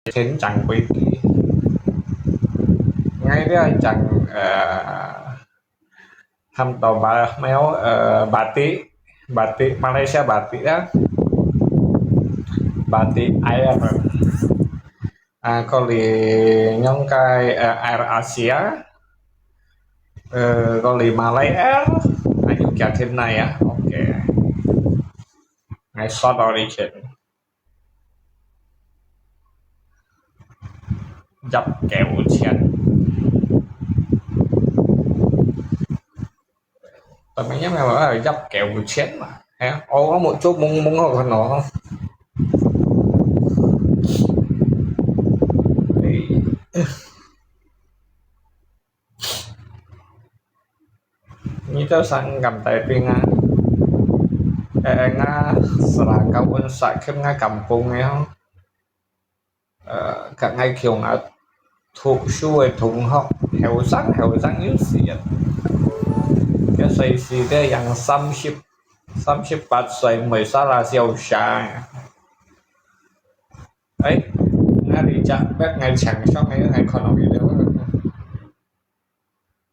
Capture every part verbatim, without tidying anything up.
天正規矩。𠊎這正，呃，喊到Ba-，Mel-，呃，Batik，Batik，馬來西亞Batik啊，Batik Air。啊，過來用該，呃，AirAsia，呃，過來Malay Air，啊，有幾天來啊？OK。 I short origin。入九千。但係因為話入九千嘛，係啊，我，我目珠蒙蒙好看咯。哎。 你做生甘帶兵啊？誒，𠊎Selangor pun sakit，𠊎kampung个吼。呃，甲𠊎共下讀書个同學，後生後生有時啊，佢隨時都yang三十、三十八歲，毋會salah小聲。誒，𠊎這隻beb𠊎請上个，𠊎看到佢了。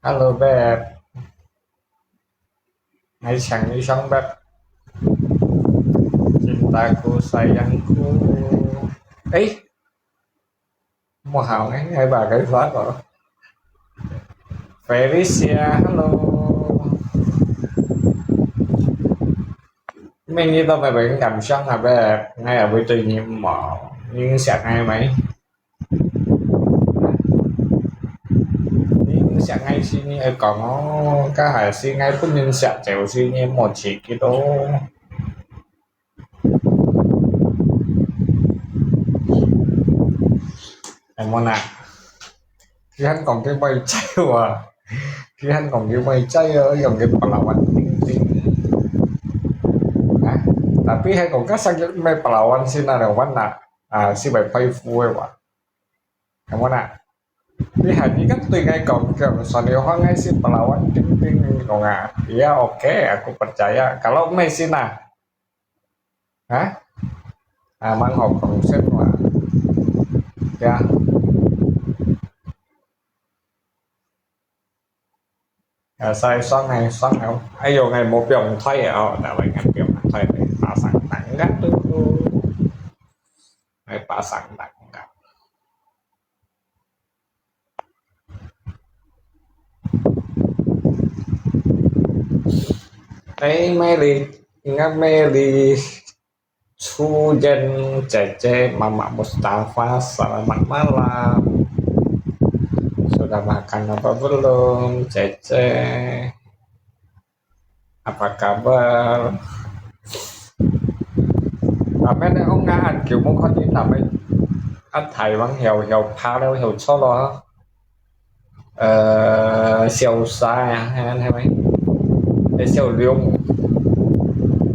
Hello beb，𠊎請你上beb。Cintaku sayangku。誒，無好呢，𠊎把佢發過。Felicia，hello。明日到beb，你敢上啊beb？𠊎也會對你無，你識𠊎無？ 你毋識𠊎時你愛講哦，該下時𠊎本人識，就是你無自己咯。係無啦？佢還講佢會知喎，佢還講佢會知啊，用佢Palauan定定。啊，tapi還講該生日毋係Palauan先啊，兩萬啦，啊，是會佩服个哇。 係無啦？你還你敢對𠊎講，講算了話，𠊎係Palauan定定講啊，也OK，aku percaya。Kalau毋係先啊？啊？啊，蠻好講先話。呀。 啊，所以爽个，爽个。哎喲，𠊎無放台啊，哦，但係𠊎放台，pasang tangga都，𠊎pasang tangga。哎，美麗，應該美麗。 初見姐姐，Mamak Mustafa，selamat malam。Sudah makan apa belum，姐姐？Apa kabar？啊，咩咧？我啱啱久無看見，但係啊，台灣曉曉拍了，曉錯了哈。 呃，小沙啊，係，係無？誒，小龍，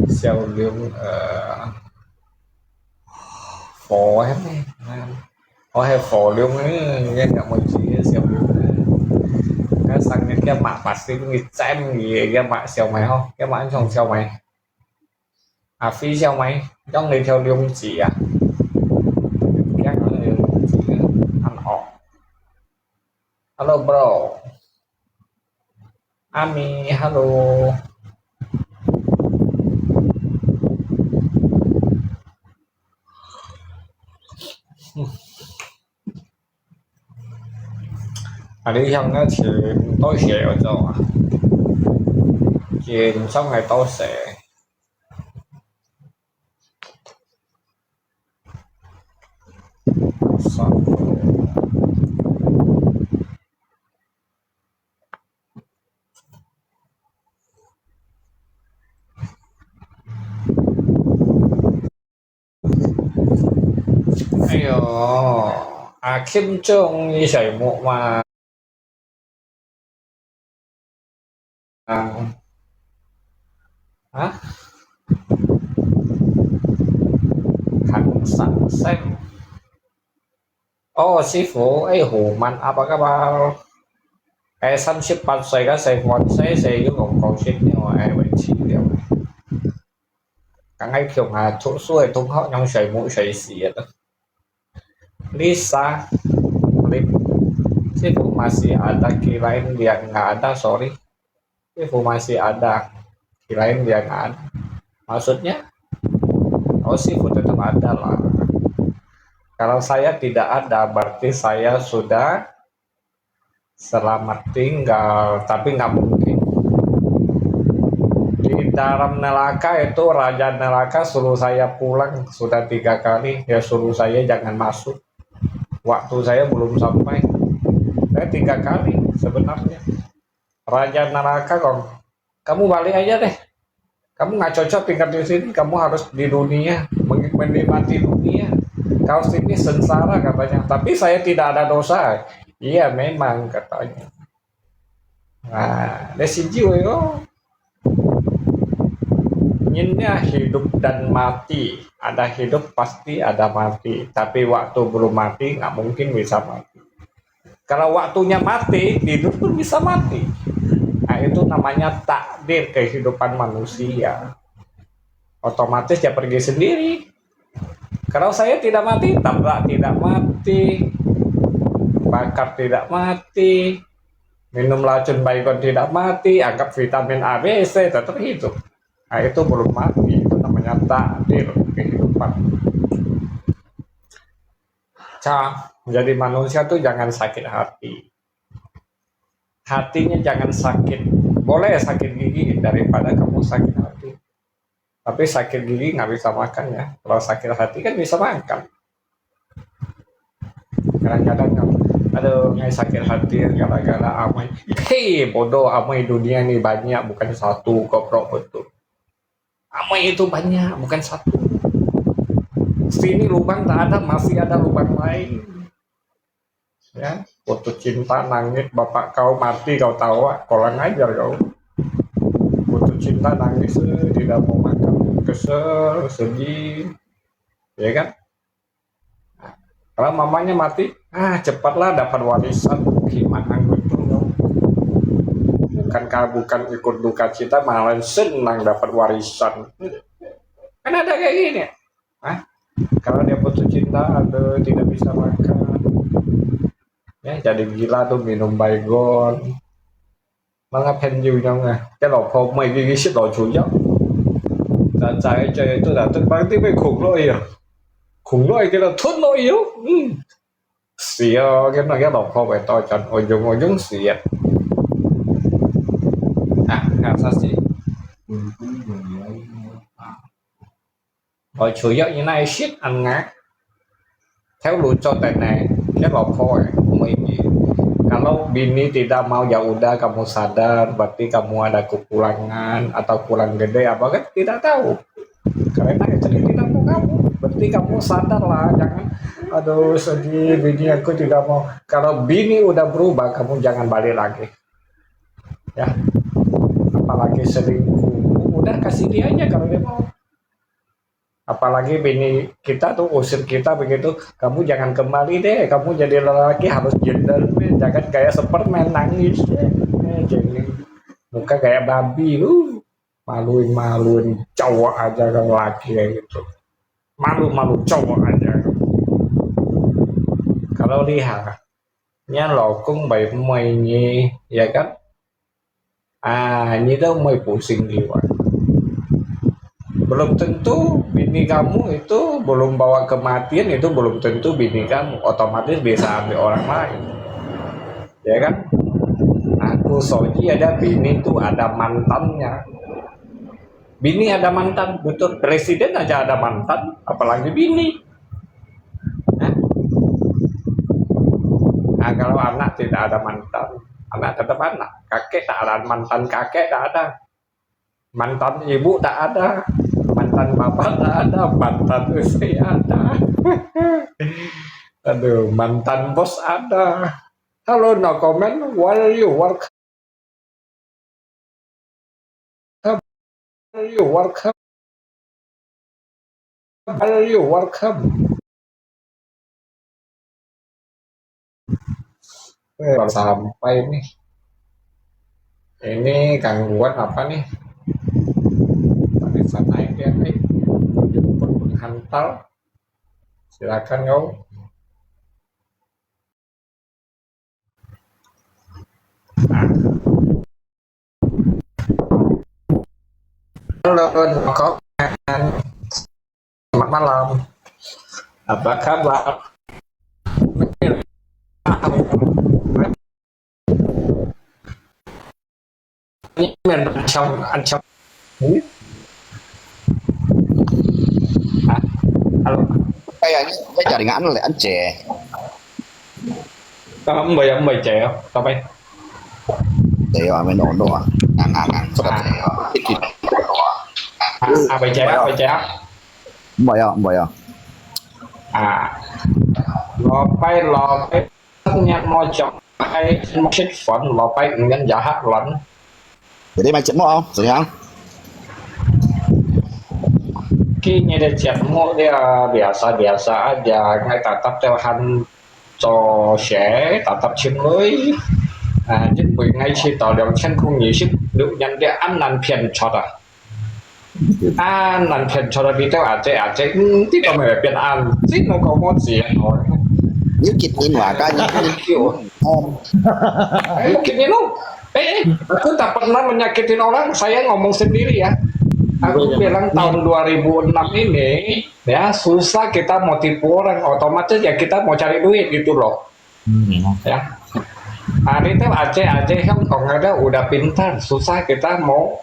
小龍，呃，火係無？哦，係火龍啊，該個名字，小龍啊。該生日該馬pasti你讚佢，該馬小妹吼，該馬安上小妹。啊，飛小妹，用你條龍子啊，用你條龍子啊，恁惡。 Hello bro。阿咪，hello。啊，你想要請多謝我做啊？請上來多謝。 哎喲，阿Kim中意睡目嘛？ 啊？啊？很傷心。哦，師傅，哎，Human，apa kabar？哎，三十八歲个細妹，細細又講講笑話，哎，會死了。剛剛叫啊，讀書个同學，用睡目睡死了。Lisa, Lip, Sifu masih ada, kirain dia nggak ada, sorry. Sifu masih ada, kirain dia nggak ada. Maksudnya, oh, Sifu tetap ada lah. Kalau saya tidak ada, berarti saya sudah selamat tinggal, tapi nggak mungkin. Di dalam neraka itu, raja neraka suruh saya pulang sudah tiga kali. Dia suruh saya jangan masuk. Waktu saya belum sampai. Saya tiga kali sebenarnya. Raja neraka kong, kamu balik aja deh. Kamu nggak cocok tinggal di sini, kamu harus di dunia, meng- menikmati dunia. Kau sini sengsara katanya, tapi saya tidak ada dosa. Iya, memang katanya. Nah, dari sini yo. Inginnya hidup dan mati. Ada hidup pasti ada mati. Tapi waktu belum mati nggak mungkin bisa mati. Kalau waktunya mati, tidur pun bisa mati. Nah, itu namanya takdir kehidupan manusia. Otomatis dia pergi sendiri. Kalau saya tidak mati, tabrak tidak mati, bakar tidak mati, minum racun baygon tidak mati, anggap vitamin A B C tetap hidup. Nah, itu belum mati, itu namanya takdir kehidupan. Ca, menjadi manusia tuh jangan sakit hati. Hatinya jangan sakit. Boleh sakit gigi daripada kamu sakit hati. Tapi sakit gigi nggak bisa makan ya. Kalau sakit hati kan bisa makan. Kadang-kadang kan, aduh, ngai sakit hati gara-gara amai. Hei, bodoh, amai dunia ni banyak, bukan satu, goblok betul. Amai itu banyak, bukan satu. Sini lubang tak ada, masih ada lubang lain. Ya, putus cinta nangis, bapak kau mati kau tawa, kurang ajar kau. Putus cinta nangis, eh, tidak mau makan, kesel, sedih, ya kan? Kalau mamanya mati, ah, cepatlah dapat warisan, gimana gitu. Bukan bukan ikut duka cita, malah senang dapat warisan. Kan ada kayak gini. Hah? Kalau dia putus cinta, aduh, tidak bisa makan. Ya, jadi gila tuh, minum baygon. Mga 朋友樣啊，佢老婆買佢去食老鼠藥。就就就都就都，反正佢恐落去啊，恐落去佢就吞落去哦，嗯，死哦！佢那个老婆會多轉，我用我用死啊！啊，啊，啥事？嗯，嗯，嗯，啊。 我除了你那些shit anak, theo lucu tene, dia lopoi, mau ini. Kalau bini tidak mau, ya udah, kamu sadar, berarti kamu ada kekurangan atau kurang gede apa kan, tidak tahu. Karena istri tidak mau kamu, berarti kamu sadar lah, jangan, aduh, sedih, bini aku tidak mau. Kalau bini udah berubah, kamu jangan balik lagi. Ya, apalagi selingkuh, udah, kasih dia aja kalau dia mau. Apalagi bini kita tuh usir kita begitu, kamu jangan kembali deh, kamu jadi lelaki harus gentleman, jangan kayak Superman nangis deh. Eh, jadi muka kayak babi, uh, maluin-maluin, cowok aja kan laki kayak gitu. Malu-malu, cowok aja. Kalau lihat, nya 老公 baik mai ni, ya kan? Ah, ini dah mulai pusing jiwa. Belum tentu bini kamu itu, belum bawa kematian itu, belum tentu bini kamu. Otomatis bisa ambil orang lain. Ya kan? Aku Soji ada bini tuh ada mantannya. Bini ada mantan, betul. Presiden aja ada mantan, apalagi bini. Hah? Nah, kalau anak tidak ada mantan, anak tetap anak. Kakek tak ada mantan, kakek tak ada. Mantan ibu tak ada. Mantan bapak tak ada. Mantan istri ada. Aduh, mantan bos ada. Hello, no comment. Well, you welcome. Hello, welcome. Hello, welcome. Eh, baru sampai nih. Ini gangguan apa nih? Tadi sana ini, jemput menghantar. Silakan kau. Halo, Kong An. Selamat malam. Apa kabar? Ini main macam, macam. Hmm? Ah, halo. Kayaknya jaringan leh, Ance. Ah, mbai, mbai, Ance, ah. Apa? Ance, ah, main ono, ah. Ngang, ngang, ngang, sudah, Ance, ah. Ah, apa, Ance, apa, Ance? Mbai, ah, mbai, ah. Ah. Lo pai, lo pai. Nhật mô chọn ai mô chết phấn lo pai ngân giá hát lắm. Jadi mai chat mo, sayang. Ki ni de chat mo dia biasa biasa aja, ngai tatap teo han cho xe, tatap chim lui. À, chính vì ngay khi tỏ lòng chân không nhị ship được nhận để ăn năn phiền cho ta. An năn phiền cho ta đi theo à, à, tí tao mày phiền ăn, chính nó có mốt gì à, nó. Nếu kịch in hòa cái như cái kiểu. Ôm. Ê, kịch in không? Ê, ê, aku tak pernah menyakiti orang, saya ngomong sendiri ya. Aku bilang tahun dua ribu enam ini, ya, susah kita mau tipu orang, otomatis ya kita mau cari duit gitu loh. Hmm. Ya. Hari itu Aceh, Aceh Hong Kong ada udah pintar, susah kita mau.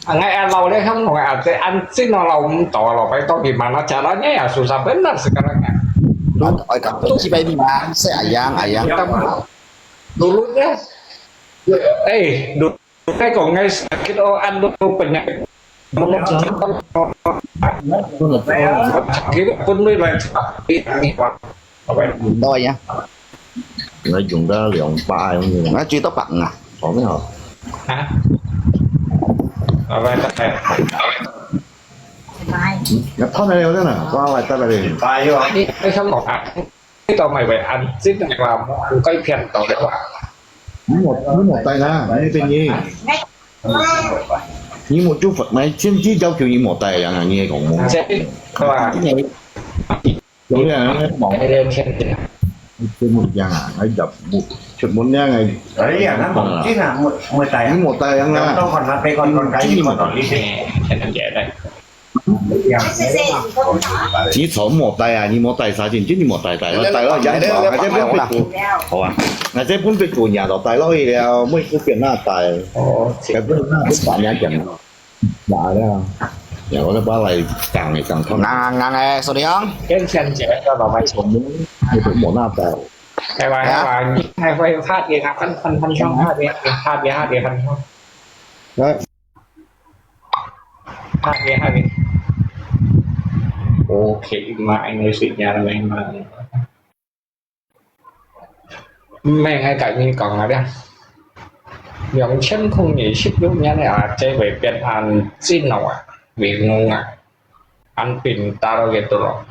Ngai lau le Hong Kong Aceh an chin lo lau mto lo, pai to gimana caranya ya, susah benar sekarang ya. Oi, kamu ci bai ni ma, se ayang, ayang. Dulunya, eh, dulu 該講个sakit哦，安到不能，sakit分你來查，你你話，OK。 用到呀，用到兩百咁樣。啊，最多百五啊。講咩好？啊？OK，OK。 你偷來了真的，我來帶來的。你你想講啊？呢度咪為人真係話無人該騙到了啊？你莫你莫帶啦，你便宜。你莫就罰，買千幾條叫你莫帶樣啊？你係講無？這係話，有啲人咧講，這係騙人。 全部樣啊，還入屋，出門樣啊。哎呀，那講真啊，莫莫帶啊。你莫帶樣啊。當看下，俾看看，該你看到你先。你坐莫帶啊，你莫帶啥錢，真你莫帶，帶了，帶了，也係講，還在分別做，好啊。還在分別做，也都帶落去了，每個變那帶。哦，該不那不把人家講。 拿了，然後再把來講一講，看。硬硬个，所以講。跟前姐个老妹做。你都莫那包。係話係話，你還會拍電啊？分分分鐘拍電，拍電拍電分鐘。來。拍電拍電。OK，嘛，應該係這樣个嘛。 毋係，𠊎甲你講啊，這兩千空二十六年啊，這會變安真哦啊，會戇啊，安pintar gitu loh。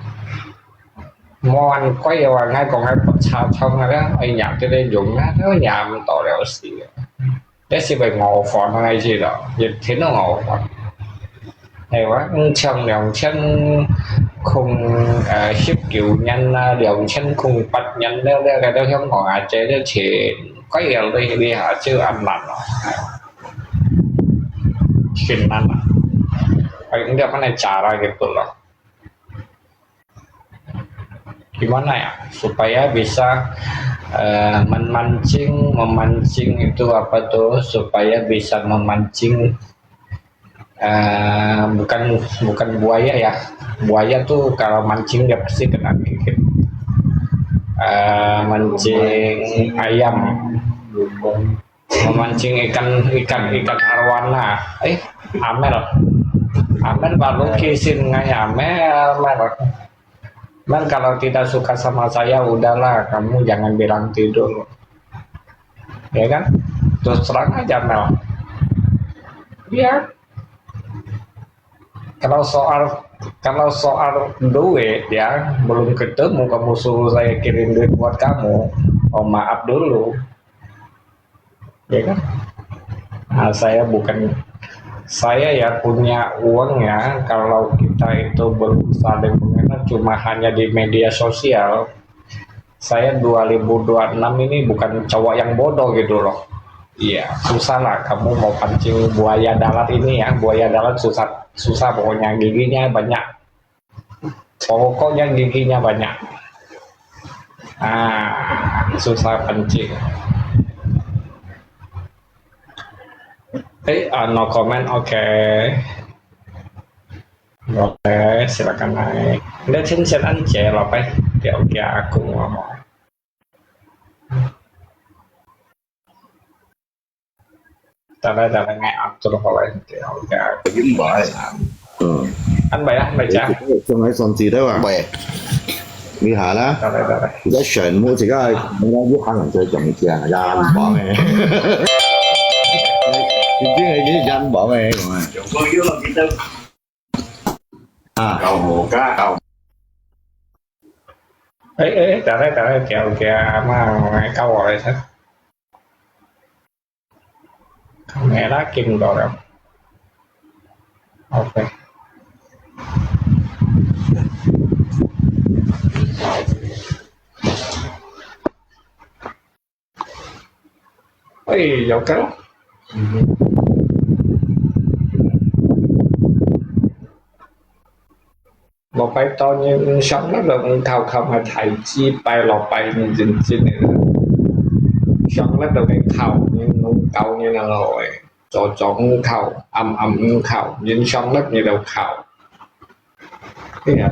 無安乖啊，𠊎講𠊎不查倉啊，哎呀，這個用啊，這個也毋到了事啊。 這係會我煩个事咯，一天都我煩。係哇，你像兩千空，呃，十九年啊，兩千空八年了，了，了，香港啊，這個錢，該樣你，你下就恁難咯。真難啊。哎，你要慢慢查啦，就對了。 Gimana ya? Supaya bisa, eh, memancing, memancing itu apa tuh? Supaya bisa memancing, eh, bukan bukan buaya ya. Buaya tuh kalau mancing dia pasti kena gigit. Eh, mancing ayam. Memancing ikan, ikan, ikan arwana. Eh, amel. Amel baru kisin ngai amel, amel. Mel, kalau tidak suka sama saya, udahlah, kamu jangan bilang tidur. Ya kan? Terus terang aja, Mel. Iya. Kalau soal kalau soal duit ya, belum ketemu kamu suruh saya kirim duit buat kamu. Oh, maaf dulu. Ya kan? Nah, saya bukan saya ya punya uang ya, kalau kita itu belum saling mengenal, cuma hanya di media sosial. Saya dua ribu dua enam ini bukan cowok yang bodoh gitu loh. Iya, susah lah kamu mau pancing buaya darat ini ya. Buaya darat susah, susah pokoknya, giginya banyak. Pokoknya giginya banyak. Ah, susah pancing. Eh, ah, no comment, oke. Oke, silakan naik. Anda 先生 aja lah, Pak. Oke, oke, aku ngomong. Dale, dale, ngai atur hole. Oke, oke. Begini baik. Hmm. Kan bayar, baca. Itu, itu, itu, itu, itu, itu, 喂，你好啦。Dale, dale. 你在選我這個，我就行在中間，人幫誒。你這個是人幫誒，講誒。啊。Kau muka, kau. Eh, eh, dale, dale, oke, oke, ama, ngai kau hole sa. Kamera kim dorong. Oke. Oi, 有个咯。老拜到你上那个你考考嘛，太几拜老拜你真正的，上那个个考你能高你那个诶，早早你考，暗暗你考，你上那你都考。对呀。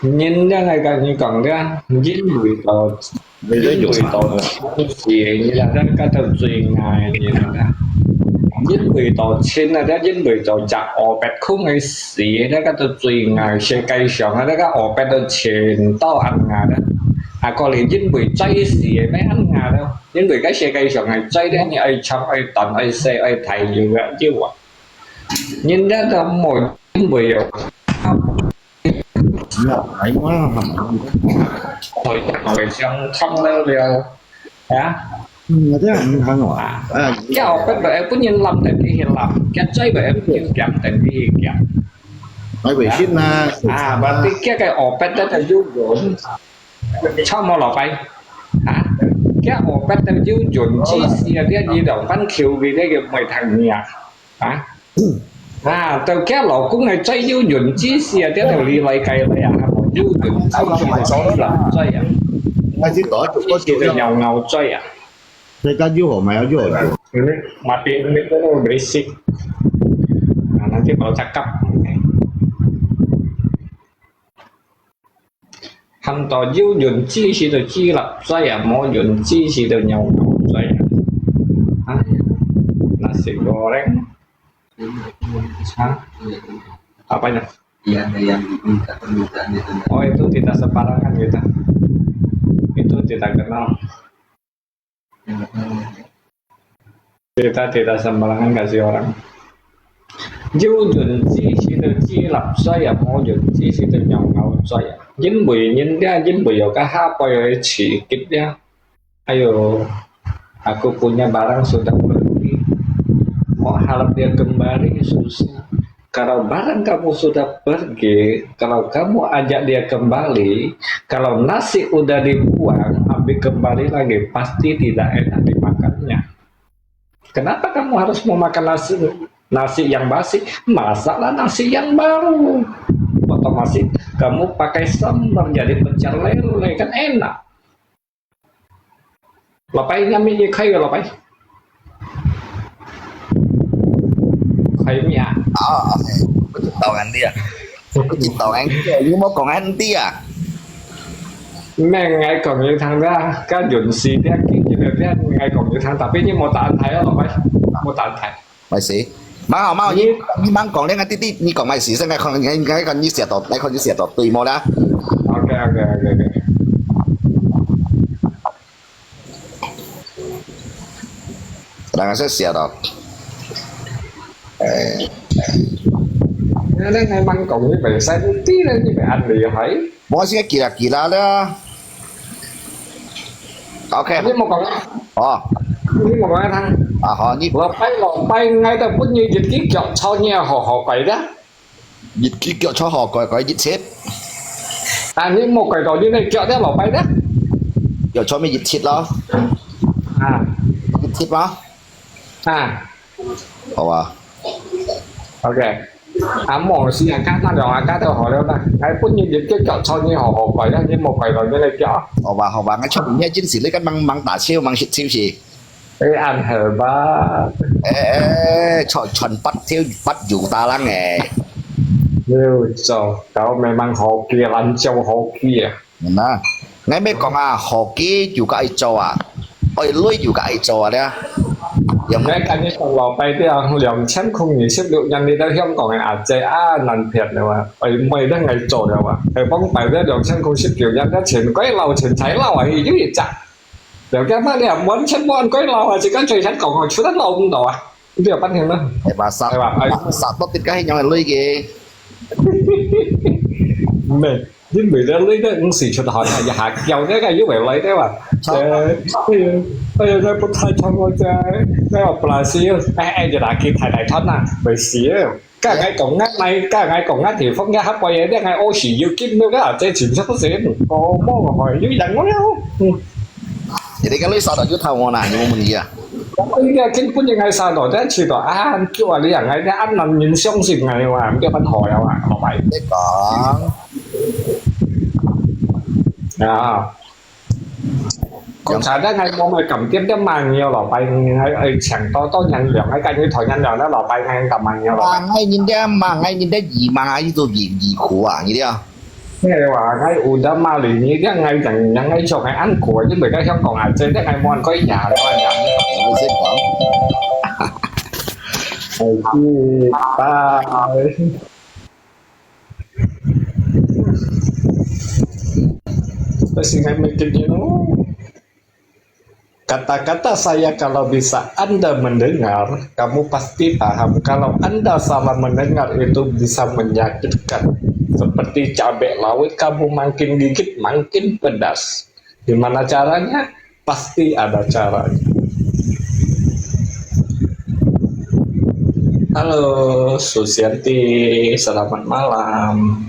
人家来跟你讲的，因为到，因为到，是，你那个到最爱你那个，因为到钱那个，因为到只二百块个事，那个到最爱世界上啊，那个二百到钱到安啊的，啊，可能因为在世的没安啊的。 因为个世界上个嘴咧，你爱长、爱短、爱细、爱大，有个有啊。人家都无因为有，哎呀，哎呀，会相通了了，啊？嗯，这样很好啊。嗯，叫不不不，人lâm等于去lâm，叫嘴不不，人讲等于讲。来微信啊。啊，berarti 这个二百的有用。 Chau mo lo pai. Ha? Kia opet teu jiu jun chi sia dia ni dong pan kiu bi dia ke mai thang ni a. Ha? Ha, teu kia lo kung ai zai jiu jun chi sia dia teu li lai kai lai a. Ha, mo jiu jun chi sia teu li lai zai a. Chi sia teu ngau ngau zai a. Sai ka jiu ho mai a jiu ho. Ini mati ini tu berisik. Nah, nanti baru cakap. Han to jiu jun chi sia teu chi lap zai a, mo jun chi sia teu ngau ngau zai a. Ha? Nasi goreng. Ha? Apanya? Iya, ada yang minta permintaan itu. Oh, itu tidak sembarangan kita. Itu tidak kenal. Tidak, tidak sembarangan kasih orang. Jiu jun chi sia teu chi lap zai a, mo jun chi sia teu ngau ngau zai a. Jin bui nyin dia, jin bui yo ka ha poi yo chi kit dia. Ayo, aku punya barang sudah pergi. Mau harap dia kembali susah. Kalau barang kamu sudah pergi, kalau kamu ajak dia kembali, kalau nasi udah dibuang, ambil kembali lagi, pasti tidak enak dimakannya. Kenapa kamu harus memakan nasi nasi yang basi? Masaklah nasi yang baru. Otomatis kamu pakai sambal jadi pecel lele kan enak. Lapai nyami ye khai lapai. Khai mi a. 啊，OK，我知道恁啲啊，我知道恁啲啊，你莫講恁啲啊。咩？𠊎講你聽啦，該潤時啲，今日啲𠊎講你聽，tapi你莫打人題啊，老闆，莫打人題。 Mai si. Mau, mau, 你，你，你慢講，你个弟弟，你講mai si，先來看，你，你看你寫到，來看你寫到對無啦？OK，OK，OK，OK。人家是寫到，哎，你，你，你慢講，你袂使，你知咧，你袂恁厲害。我先記啦，記啦啦。OK。你莫講啊。哦。你莫講聽。啊，好，你老伯，老伯，𠊎兜分你一支腳坐你好好跪个。一支腳坐好，跪跪一七。啊，你莫跪到你个腳了，老伯个。腳坐咩一七咯？啊，一七嗎？啊，好啊。OK。啊，無事啊，加那兩下加到好了啦。𠊎分你一支腳坐你好好跪个，你莫跪到你个腳。好吧，好吧，𠊎坐你个真是，你个猛猛打球，猛食球是。哎，恁好吧。哎，哎，穿，穿八條，八九打人哎。有做，到memang好機，恁就好機啊。嗯啊，𠊎乜講啊，好機有个愛做啊，愛累有个愛做啊，了。有無？𠊎跟你講，老伯，這兩千空二十六年，你在香港个阿姐啊，難騙了啊，愛妹都愛做了啊，還講擺這兩千空十九年，這錢該老錢才老啊，有一隻。 了解嘛，你也完全無恁該老啊，自家最想講哦，出得老毋到啊，你有半天了，係吧？殺，係吧？哎，殺到跌个係樣个累个。毋係，因為咧，你个毋使出汗啊，一下叫那个又回來的嘛。哎呀，哎呀，那不太穿我在，那我本來是，哎哎，就拿去太太穿啦，没事。 該𠊎講啊，𠊎，該𠊎講啊，地方个客話个，你𠊎屙屎要緊了个，這真正是，哦，莫害，有人我了。嗯。你个女婿都有偷我啦，你問問佢啊。我應該根本應該上到，但去到啊，叫啊，你啊，𠊎，你恁難人相信𠊎哇，毋知辦好了啊，老伯。你講。啊。 講實在，𠊎無麼敢點點嘛，你老伯，𠊎愛請多多人量，𠊎感覺討人量，那老伯，𠊎敢嘛，你老伯。啊，𠊎人家嘛，𠊎人家姨嘛，佢做姨，姨苦啊，你知啊？你話，𠊎有得嘛，你，你這樣，𠊎講，人，𠊎想，𠊎恁苦，你每個香港啊，真的，𠊎無人可以呀，你話呀。我先講。哎，拜拜。 Terus dengan begitu, kata-kata saya kalau bisa Anda mendengar, kamu pasti paham. Kalau Anda salah mendengar, itu bisa menyakitkan. Seperti cabai rawit, kamu makin gigit, makin pedas. Gimana caranya? Pasti ada caranya. Halo, Susianti, selamat malam.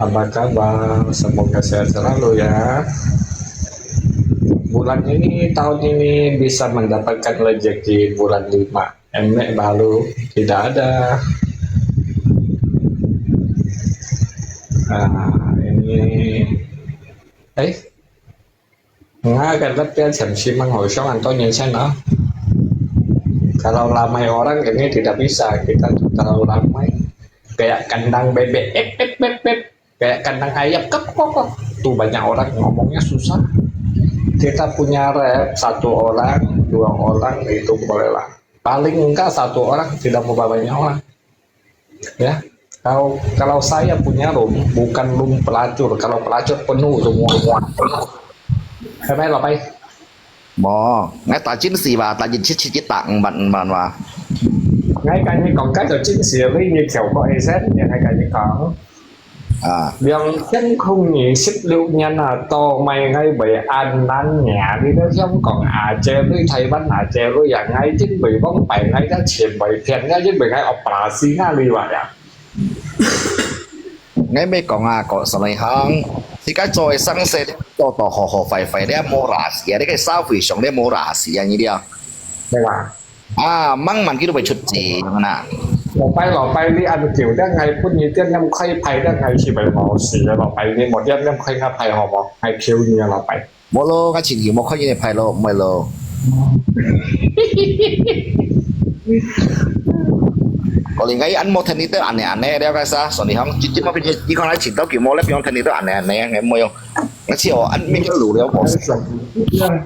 Apa kabar? Semoga sehat selalu ya. Bulan ini, tahun ini bisa mendapatkan rezeki bulan lima. Emek baru tidak ada. Nah, ini, eh, 𠊎个那邊前期蛮好笑，很多年前啊。Kalau ramai orang ini tidak bisa, kita kalau ramai kayak kandang bebek, ep, ep, ep, ep, kayak kandang ayam, kok, kok, kok. Tuh banyak orang ngomongnya susah. Kita punya rep, satu orang, dua orang itu bolehlah. Paling enggak satu orang, tidak mau banyak orang. Ya, kalau, kalau saya punya room, bukan room pelacur. Kalau pelacur penuh semua. Hai, hai, Lapai. Mo, ngai ta chính sự ba, ta chính sự chỉ tặng bạn bạn ba. Ngai ka ni kong ka cho chính sự li ni theo ko esen, ya ngai ka ni kong. À, 兩千空二十六年啊，到尾𠊎會恁難命，你都香港啊，這類台灣啊，這類啊，𠊎真會忘敗，𠊎个錢會騙，𠊎真會𠊎operasi哪裡話呀？ 𠊎乜講啊，講什麼行？自家做个生意，做到好好壞壞，你無拉屎啊！你个社會上你無拉屎啊！你了，對吧？啊，慢慢佢都會出錢啊！老闆，老闆，你恁久，你愛分你點點開牌，你愛去買毛屎啊！老闆，你無點點開个牌好無？愛求你啊，老闆。 無咯，𠊎尋佢無看見个牌咯，毋係咯。可能𠊎恁無聽你兜恁呢恁呢，了解啥？所以講，今今晡日你看𠊎尋到佢無咧，變成聽你兜恁呢恁呢，𠊎無用。𠊎試哦，恁咩叫路了無？這樣，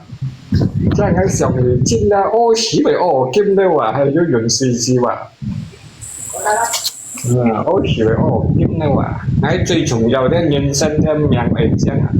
這樣𠊎想你，真个屙屎會屙金了啊，還有運勢是吧？嗯，屙屎會屙金了啊，𠊎最重要个人生个命會這樣啊。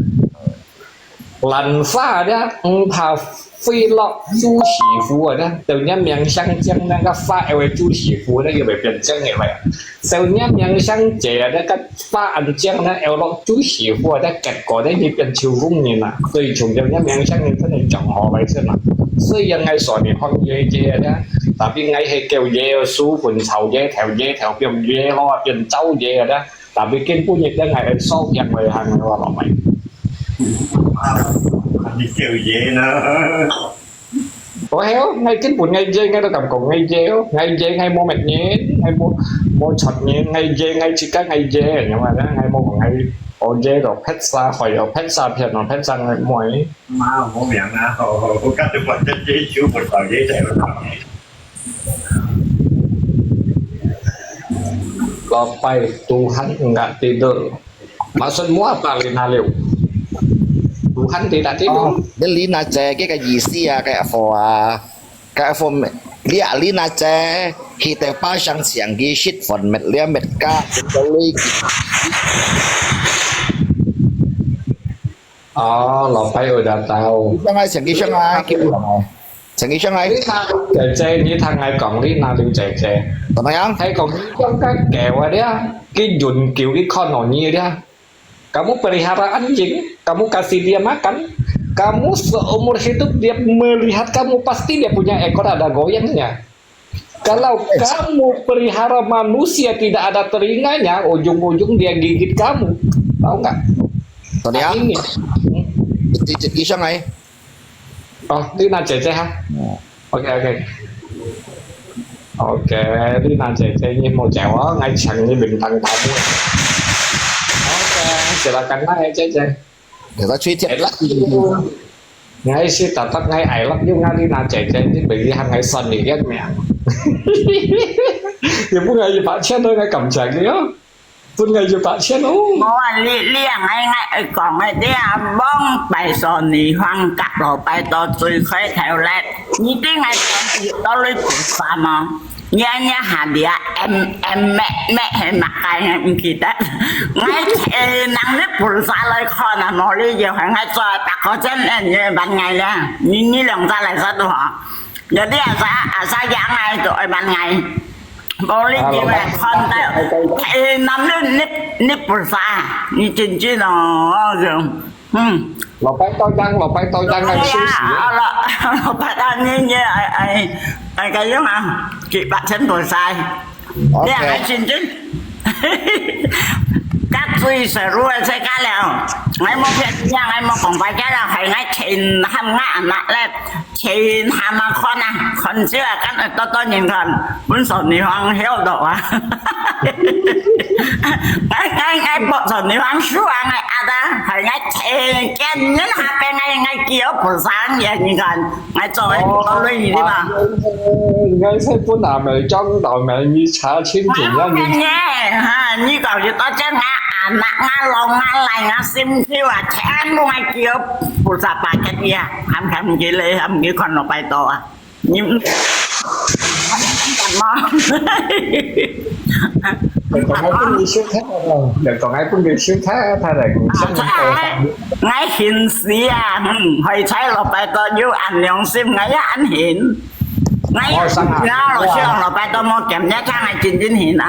兰花个，毋怕飞落朱师傅个，就人名相将，那个花还会朱师傅，那个会变成个来。就人名相借，那个花安将呢，要落朱师傅个，结果呢，你变秋风人啊。所以从前人名相人真的讲好来是嘛。虽然爱说你放爷爷个，tapi爱系叫爷叔，本朝爷头，爷头变爷咯，变朝爷个。Tapi 今晡日个，𠊎个烧香个行个，我老妹。你叫爷呢？我晓，𠊎根本𠊎爺，𠊎都敢讲𠊎爺哦，𠊎爺，𠊎无乜人，𠊎无，无出人，𠊎爺，𠊎自家，𠊎爺，因为呢，𠊎无讲𠊎，我爺个pizza，还有pizza片哦，pizza𠊎妹。妈，无名啊，我感觉我这这手不到爷爷了。Lapai, Tuhan enggak tidur. Maksudmu apa, Lina Liu? Tuhan tidak tidur. 哦，你Lina姐个意思啊，个阿婆啊，个阿婆，你啊Lina姐，佢哋巴上前个shit phone met lia met ka，哦，老白有点到。你上来，请你上来，请你上来。 陈医生来。你看姐姐，你听我讲，你那刘姐姐，怎么样？还讲你讲个给我的，给永久的看到你的。Kamu pelihara anjing, kamu kasih dia makan, kamu seumur hidup dia melihat kamu, pasti dia punya ekor ada goyangnya. Kalau kamu pelihara manusia tidak ada telinganya, ujung-ujung dia gigit kamu. Tahu nggak? 怎么样？Artinya, 你，你，你上来。 哦，你那姐姐哈。哦。OK，OK。OK，你那姐姐，你莫走哦，我请你名单到位。OK，silakan啦，姐姐。给他吹掉。I love you。我是大大，我I love you，我你那姐姐，你不要喊我算你个名。你分我一百千都，我感谢你哦。 分𠊎一百千哦。無啊，你，你啊，𠊎，𠊎愛講个，你啊，往擺所女方甲路擺到最開頭咧，你對𠊎講，到你菩薩無？你啊，你下邊啊，M，M，咩，咩，係麼个，毋記得。𠊎，誒，人你菩薩來看啊，無你就係𠊎做大哥真，誒，你問𠊎咧，你，你兩隻來說都好。 有啲阿叔，阿叔養𠊎，都愛問𠊎，無你就會看到，誒，男人，你，你菩薩，你真正哦，就，嗯。老白到樣，老白到樣，哎呀，老，老白到你，你，哎，哎，哎，該樣啊，幾百千菩薩。 OK。你還真真。甲最細路个世界了，𠊎無騙你啊，𠊎無講白个啦，係𠊎前喊𠊎阿媽咧，前喊啊看啊，看少啊，敢會多多人看，本所女方曉得啊。𠊎，𠊎，𠊎，本所女方輸啊，𠊎壓啊，係𠊎前見人下邊，𠊎，𠊎叫菩薩，你看。 𠊎做个，哦，無論你嘛。𠊎係本來咪將來咪你查清楚，𠊎無騙你，哈，你講有多隻，𠊎阿媽，𠊎老，𠊎倈，𠊎心臼啊，全部𠊎叫菩薩巴結你啊，喊，喊佢來，喊佢看落拜託啊。你，你講𠊎分你收聽，又講𠊎分你收聽，睇來你想，𠊎現時啊，嗯，開車落拜託有恁良心，𠊎也恁現。𠊎也想落拜託無減，也請𠊎真真現啊。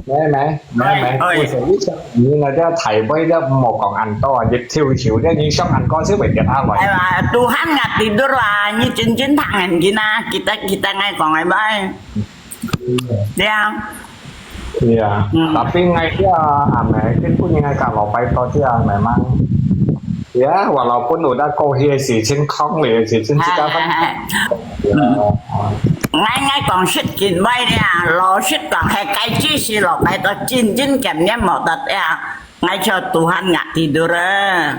沒，沒，沒，沒，哎，哎。不是，你想，你那個大杯的，莫講恁多啊，你跳球的，你想恁多，就會跌下來。哎呀，Tuhan nggak tidur啊，你真真聽人見啊，kita，kita ngai講，哎，bye。 對啊。對啊，嗯。Tapi𠊎這阿姆，根本應該甲老拜託這阿姆嘛。Ya，walaupun udah過去个事情，講个事情，自家分。哎，哎，哎。對啊。嗯。𠊎，𠊎講實情話咧，老實講，係該只是老拜託，真真檢驗無得呀。𠊎就Tuhan nggak tidur啊。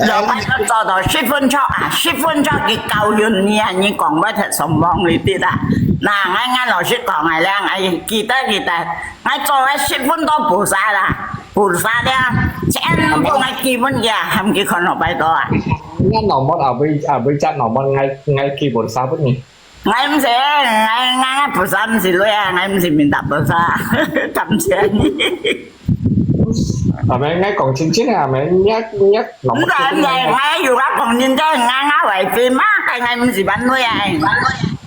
老板都做到十分鐘啊，十分鐘佢教訓你啊，你講話忒上網你知啦。那，𠊎，𠊎老實講啊，𠊎，𠊎記得，記得，𠊎做个十分鐘菩薩啦，菩薩了，全部𠊎基本个，喊佢看落拜託啊。那老板啊，為，啊，為隻老板，𠊎，𠊎基本啥不呢？ 𠊎毋係，𠊎，𠊎，𠊎菩薩毋係鐳啊，𠊎毋係明達菩薩，感謝你。阿妹，𠊎講真真个，阿妹，若若老母。毋係，毋係，𠊎有話講真真，𠊎𠊎會飛嘛，但𠊎毋是萬歲啊，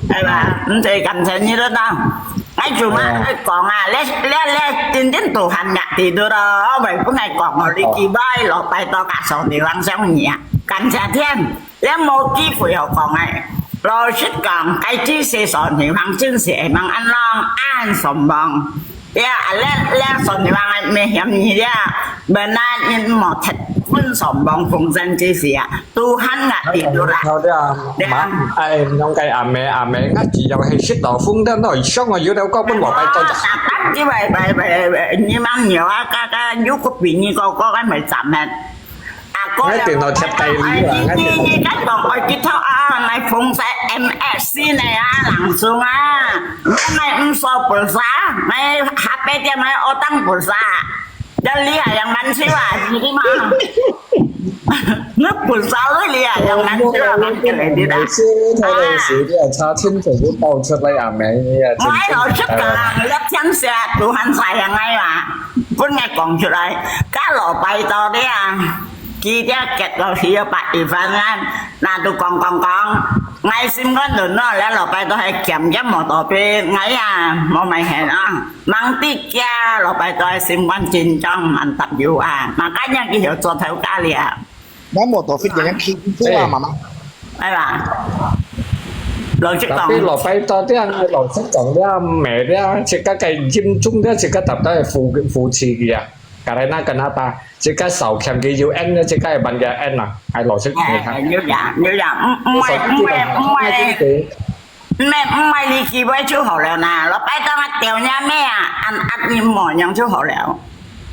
係吧？毋使感謝你了喏。𠊎就嘛愛講啊，你你你真正都喊壓地都咯，會分𠊎講哦，你幾擺落拜到甲上地方上你啊，感謝天。 這無機會好講誒。老實講，該知識上地方真係會吂恁樣恁上網。呀，這這上地方誒，毋係嫌你呀，本來人無忒分上網風聲知識啊，都喊壓地都啦。好了，呀。媽，哎，弄該阿妹阿妹，𠊎只要係食到風的，那上啊有了高分我拜到。啊，打打機會，會會會，你吂有啊，嘎嘎有個比你高高，還沒咱們。 啊，該電腦貼低你啦，哎，你你你，該講愛吉他啊，買紅色M S呢啊，langsung啊，買買毋少本啥，買下背點買二檔本啥，要厲害樣蠻少啊，你嘛，你本啥都厲害樣蠻少啊，蠻起來的啦。每次他的時間，他清楚就爆出來啊，沒有啊，我老實講，要聽下，都很在行哎嘛。 分𠊎講出來，該老拜到了，佢這結到去要八月份啊，那都講講講，𠊎心肝軟咯，這老拜到係減減無多變，𠊎啊，無買現啊，吂知佢老拜到係心肝緊張，蠻擔憂啊，嘛該樣佢曉做頭家了。 那麼多飛人去做啊，媽媽。哎呀，老實講。Tapi老拜到這樣，老實講了，沒了，自家个嚴重了，自家達到扶扶持佢啊。Karena kenapa？自家少欠佢U N了，自家也辦个N啊，還老實講。哎，有呀，有呀，毋毋會毋會毋會。 毋係，毋係你機會就好了啦，老拜到啊，掉若咩啊，恁恁你無樣就好了。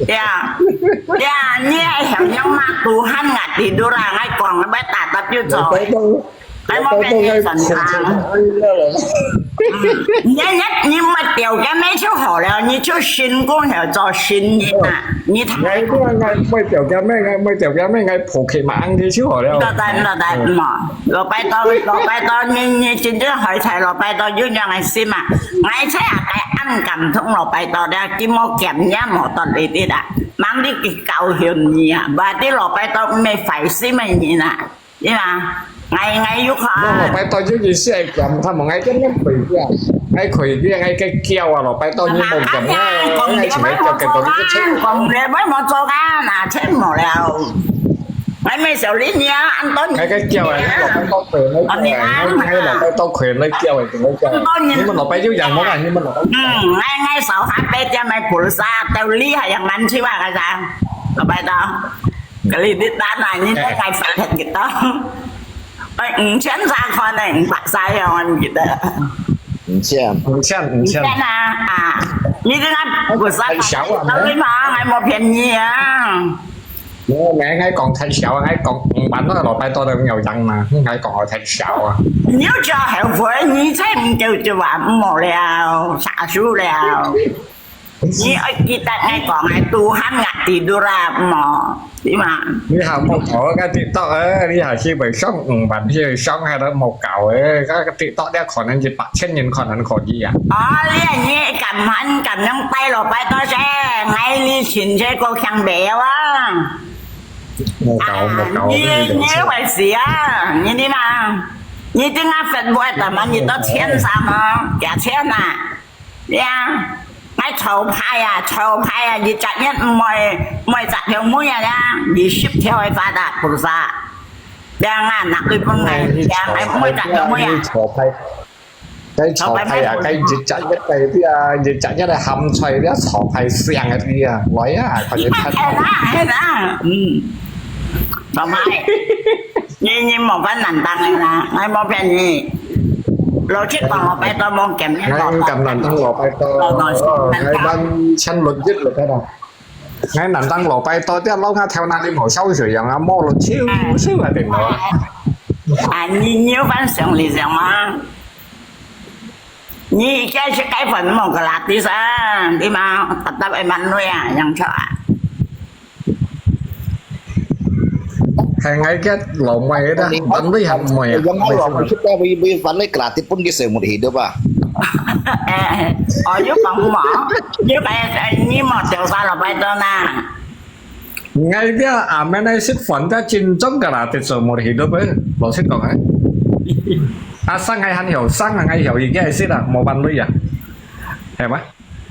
呀，呀，你愛曉樣嘛，都喊啊，你都啦，𠊎講，𠊎打打就走。老拜到，哎，老拜到𠊎苦成恁樣了。嗯，你你你莫掉个咩就好了，你就辛苦了做生意啊，你太。𠊎𠊎𠊎莫掉个咩，𠊎莫掉个咩，𠊎抱起嘛，恁樣就好了。老大老大嘛。 老拜到，老拜到，你你真正開採老拜到有樣个心啊！𠊎在啊，該恁感動老拜到了，佢無減也無多你的啦，吂你去教訓你啊，話啲老拜到毋係壞心个人啊，對嘛？𠊎𠊎有看。那老拜到有意思个減，他們愛跟人回家，愛回家，愛个叫啊，老拜到你無減啊，愛情个叫，跟到你个車。講了，莫做啊，拿錢無了。 𠊎毋係笑你啊，恁多年。該个叫啊，老拜到佢，該个叫啊，該老拜到佢，該叫啊，該叫啊。恁多年。你們老拜有樣無啊？你們老拜。嗯，𠊎𠊎少下背點个菩薩，到你還樣蠻趣啊，該啥？老拜到，該你你打哪？你都該發現个到。哎，五千咋看呢？五百啥樣？我毋記得。五千。五千，五千。五千啊，啊，你這个菩薩，很小啊，到底嘛，還無便宜啊。 無，𠊎𠊎講太少，𠊎講五萬个老拜到都有人嘛，𠊎講我太少啊。你就後悔，你才毋夠就話毋好了，殺手了。你愛記得𠊎講个，都喊壓地都啦，無，對嘛？你還無搞个TikTok啊，你還去會上五萬，去上還都無搞个，該个TikTok了可能一百千人可能可以啊。哦，你你敢喊敢用帶老拜到先，𠊎你親戚个強白啊。 無搞，無搞，啊，你你會死啊！你你嘛，你等下Facebook个嘛，你都錢啥嘛？幾錢啊？呀，𠊎潮牌啊，潮牌啊，一隻月毋會毋會十條尾啊，二十條个發達菩薩。這樣啊，拿對分𠊎，這樣，𠊎毋會十條尾啊。潮牌。 該潮牌啊，該一隻月个啊，一隻月个鹹菜了，潮牌香个啊，來啊，快點看。係啦，係啦，嗯，潮牌，你你無辦難當个啦，𠊎無騙你。老實講，老拜到無見面，𠊎毋敢難當老拜到，老老實實，哦，𠊎萬千論一了，對吧？ 𠊎難當老拜到，這老家頭那裡無燒水樣啊，摸了燒燒啊，頂多。啊，你你有飯上嚟上嗎？你該食該飯無个啦，第三，你嘛，搭搭會蠻累啊，樣子啊。係𠊎个老妹个，蠻累還妹啊。Yang kalau aku suka beri beri pandai gratis pun dia saya mudah hidup ah. 哎，哦，有講無？有講，哎，你莫掉沙老拜到啦。𠊎這阿姆呢食飯个真重个啦，得做無去到咩？老實講啊，啊生𠊎還曉，生啊𠊎曉，已經係食啦，無辦法啊，係嘛？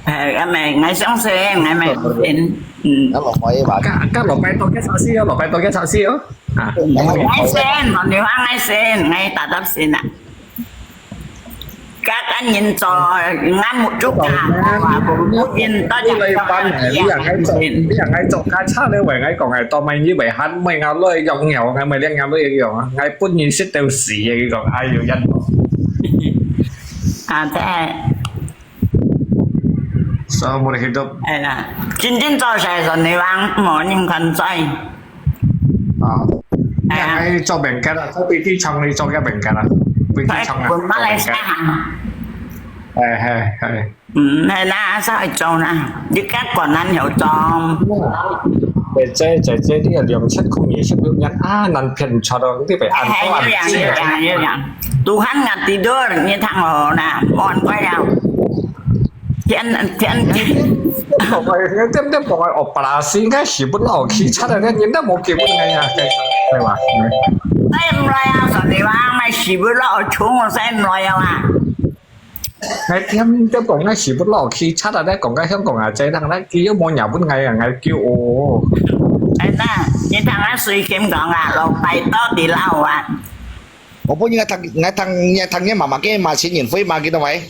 係，阿姆，𠊎相信，𠊎姆相信，嗯。啊，落去嘛。該該落拜到該超市哦，落拜到該超市哦，啊，𠊎先，同你話，𠊎先，𠊎打打先啊。 Các anh nhìn cho ngắm một chút cả và cũng cũng nhìn đó là bạn này, bây giờ ngay cho bây giờ ngay cho cá chá đấy, vậy ngay còn ngày to mày như vậy, hẳn mày ngáo lơi dòng nghèo, ngay mày đang ngáo lơi dòng, ngay bút nhìn xích tiêu xì vậy còn ai vô danh. À thế. Sao một cái đó. Chính chính cho sai rồi nếu ăn mà nhưng còn sai. Ờ. Nhà ngay cho bên cái đó, cho bị thi trong đi cho cái bên cái đó. Bị thi trong này. Của Malaysia hả? Hay hay hay. Ừ, hay là sao hay cho nè. Đi các còn ăn hiểu cho. Để chế chế chế đi là liều chết không nhớ chết được nhắn à năn phiền cho đó cái phải ăn Hay có ăn như vậy, chứ. Như vậy, như vậy. Tuhan nggak tidur, như thằng hồ nè, mon quay đâu. Thiên thiên thiên. Tiếp tục rồi, tiếp tiếp tục rồi, operasi cái gì bút lò khi chắc là cái nhìn đã một kiểu bút ngày à, cái cái mà. Em lo ya, sao đi ba, mày xì bút lò chúng, sao em lo ya à? Ngay tiếp tiếp tục ngay gì bút lò khi chắc là đấy, còn cái không còn à, chế đang đấy, kia mua nhà bút ngày à, ngày kêu ô. Em nè, như thằng á suy kiếm còn à, lột tay to đi lao à. 我本應該聽，𠊎聽，𠊎聽你媽媽个嘛，先認會嘛，記得未？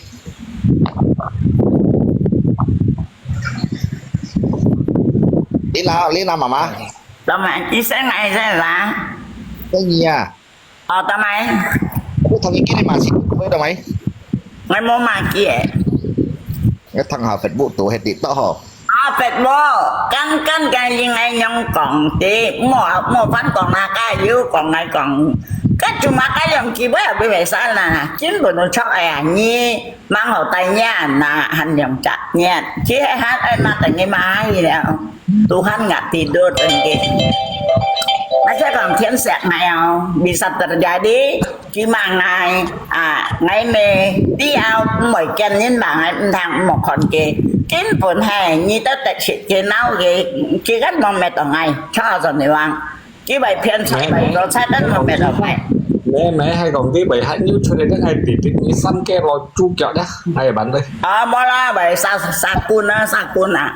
你啦，你啦，媽媽。 Tao mày chỉ sáng ngày sẽ là 跟你啊， Ờ, tao mày 我同你記得嘛，先認會得未？ Ngày mua mà kia. 我聽下 Facebook 度係跌到吼。 À, Facebook, căn căn cái gì ngày nhung còn tí, mua mua phán còn là cái, yêu còn ngày còn. Cái chúng mà cái lòng chỉ biết bị vậy sao là chính phủ nó cho ai à, nhỉ? Mang hậu tay nha, na, hành động chặt nha. Chỉ hay hát, ai mà tại ngày mai hay là. Tuhan nggak tidur, engke. Macam kong thiên sẹt mai au, bisa terjadi, chỉ mà ngai, à, ngai mê, đi au, mỗi cái nhìn mà ngai thang một con kia. Chính phủ hay, như tao tại sự chế nấu cái, chỉ gắt mong mẹ tao ngai, cho rồi ngai vang. Chỉ bài phiên sẹt bài rồi sai đất mong mẹ tao ngai. Mẹ mẹ hay còn cái bài hát như thế này, hay tỉ tỉ như xăm cái lo chú kiểu đó, hay bạn đây. À, mua la bài sa sa cun á, sa cun á.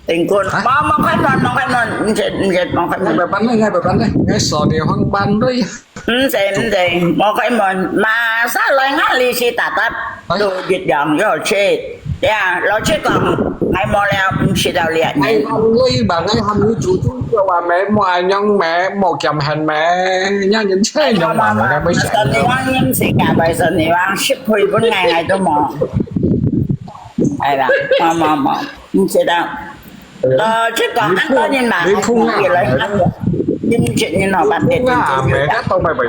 Tình cun. Hả? Mua mua cái món, mua cái món, không chết, không chết, mua cái Ngay món. bài bắn đây, ngay bài bắn đây, ngay sò thì hoang ban đây. Không chết, không chết, mua cái món. Mà sao lại ngã lì xì tạt tạt. Hả? Đồ dịch dòng, rồi chết. Ya, lo chết còn, ngày mua leo, không chết đâu liệt. Ngay hâm lui bà ngay hâm lui chú chú cho bà mẹ mua ai nhông mẹ mua kiềm hèn mẹ nhá nhìn thế nhông bà mẹ ngay mới Sao chạy. Ni Wang nhưng xì cả bài sao Ni Wang ship hui vốn ngày ngày tôi mua. Ai là, mua mua mua, không chết đâu. Ờ, chứ còn ăn có nhìn mà Đi phun không gì à. Lấy ăn được. Nhưng chuyện như nó bạn Phun tiền à mẹ tiền các tông mày phải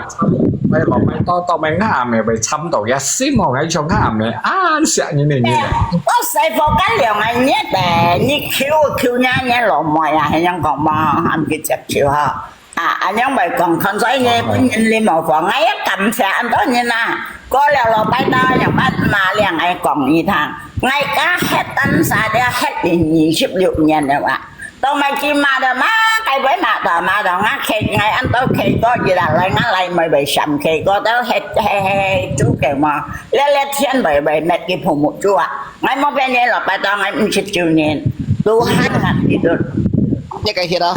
mày bảo mày to tông mày ngã mẹ phải chăm tàu ya xí màu ngay cho ngã mẹ ăn sẽ như này như này. Có sai phô cái liều ngày nhé để như khiu khiu nhá nhé lỗ mỏi à hay nhang còn mà ăn cái chặt chịu ha. À, anh nhang bài còn không sai nhé, bên nhìn li màu phó ngay cảm sẽ ăn đó như na. Có liều lỗ bay ta nhang bắt mà liang ai còn như thằng. Ngay cả hết tan xa để hết đi nhị ship liu nhện rồi ạ. Tao mày chỉ mà đó mà, cái bới mà đó mà đó ngã khệt, ngay ăn tao khệt có gì là lại ngã lại mày bị sắm khệt có tao hết, hết, hết, chú kêu mà. Lê lê thiên bởi bởi mệt cái phùng một chú ạ. Ngay mô bên nhé lọ bài tao ngay không chịu chịu nhện. Tuhan ngã đi được. Cái cái gì đó?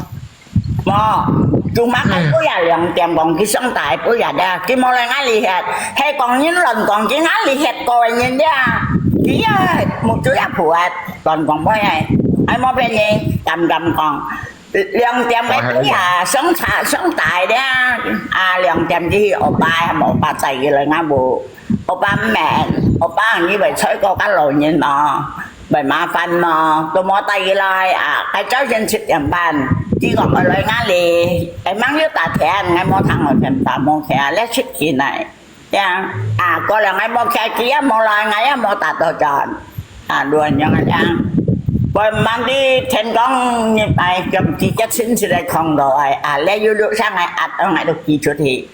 Mò, chúng mắc cái bố già lòng tiệm còn cái sống tại bố già đa, cái mô lại ngã lì hệt. Hay còn những lần còn cái ngã lì hệt coi nhìn đa. Cái ya một chú ya phù hệt, còn còn bố này. Ai mô bên nhé, cầm cầm còn. Lòng tiệm cái bố già sống tại, sống tại đa. À, lòng tiệm cái ô ba, một ba chạy cái lời ngã bố. Ô ba mẹ, ô ba như vậy sới cô cá lầu nhìn nó. Bởi mà phần mà tôi mua tay lại à, cái cháu dân sự tiệm bàn, chỉ còn ở lại ngã lì, cái mắng nước ta thèn, ngay mua thằng ở thèn ta mua thèn, lẽ xích gì này. Yang, à, có là ngay mua kia kia, mua lại ngay mua ta tô tròn. À, đùa nhau ngay yang. Bởi mang đi thèn công như này, chậm chỉ chất xin sự đây không rồi, à, lẽ yêu được sang ngày ạt ở ngay được kỹ thuật thì.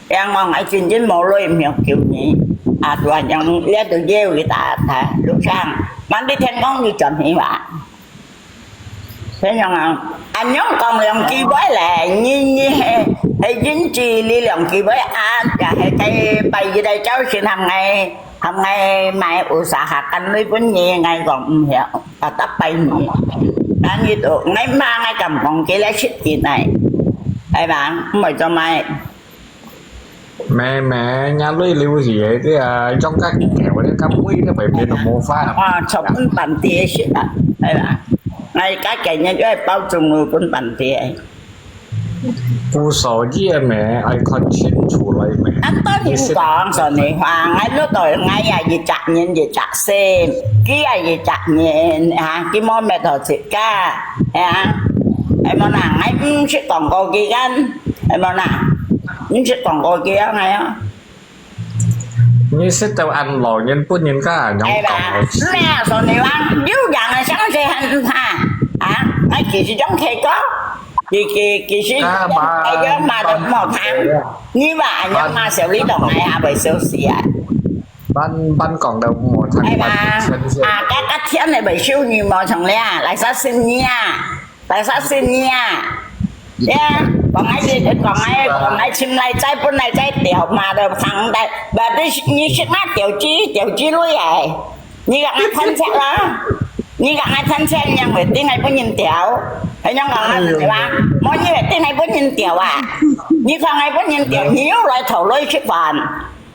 Yang mong ai chính chính mô lôi miệng kiểu nhỉ. À, đùa nhau lẽ tôi gieo cái ta, ta, lúc sang. Mang đi thèn công như chậm hí mà. 恁樣啊，恁樣講兩句話咧，你，你係，係因為你兩句話啊，也係該拜一个朝晨喊𠊎，喊𠊎買有啥下干鐳分你，𠊎講毋曉，啊，逐擺你，但你都，𠊎罵𠊎敢講佢來食dinner，係吧？毋會做麼个。妹妹，若鐳流血个啊，用个狗个个胃个，會變到無法。啊，做分半地食啊，係吧？𠊎家己人愛包中路分半地。不所以个咩，愛看清楚來咩。啊，當然講，所以話，𠊎老豆，𠊎也一隻人一隻心，佢也一隻人啊，佢無滅到自家，係啊，係無啦？𠊎毋識講過佢个，係無啦？毋識講過佢个，係啊。 你識得恁老人分人家恁樣講。係吧？咩啊，所以話，有人个相信還毋怕啊？𠊎其實種客家，其，其，其實啊，該个罵都無聽。你話恁樣罵小李同𠊎也會笑死啊！慢慢講都無聽，係吧？慢慢先先。啊，該，該天你會笑你無從了，來殺死你啊！ 白沙仙啊，呀，講𠊎，講𠊎，講𠊎尋來再分來再調嘛，都行得。Berarti你識𠊎調子，調子鐳哎，你講𠊎貪錢啦，你講𠊎貪錢，樣會定𠊎分人調，係樣講啊，對吧？無你會定𠊎分人調啊？你講𠊎分人調，你又來討論食飯。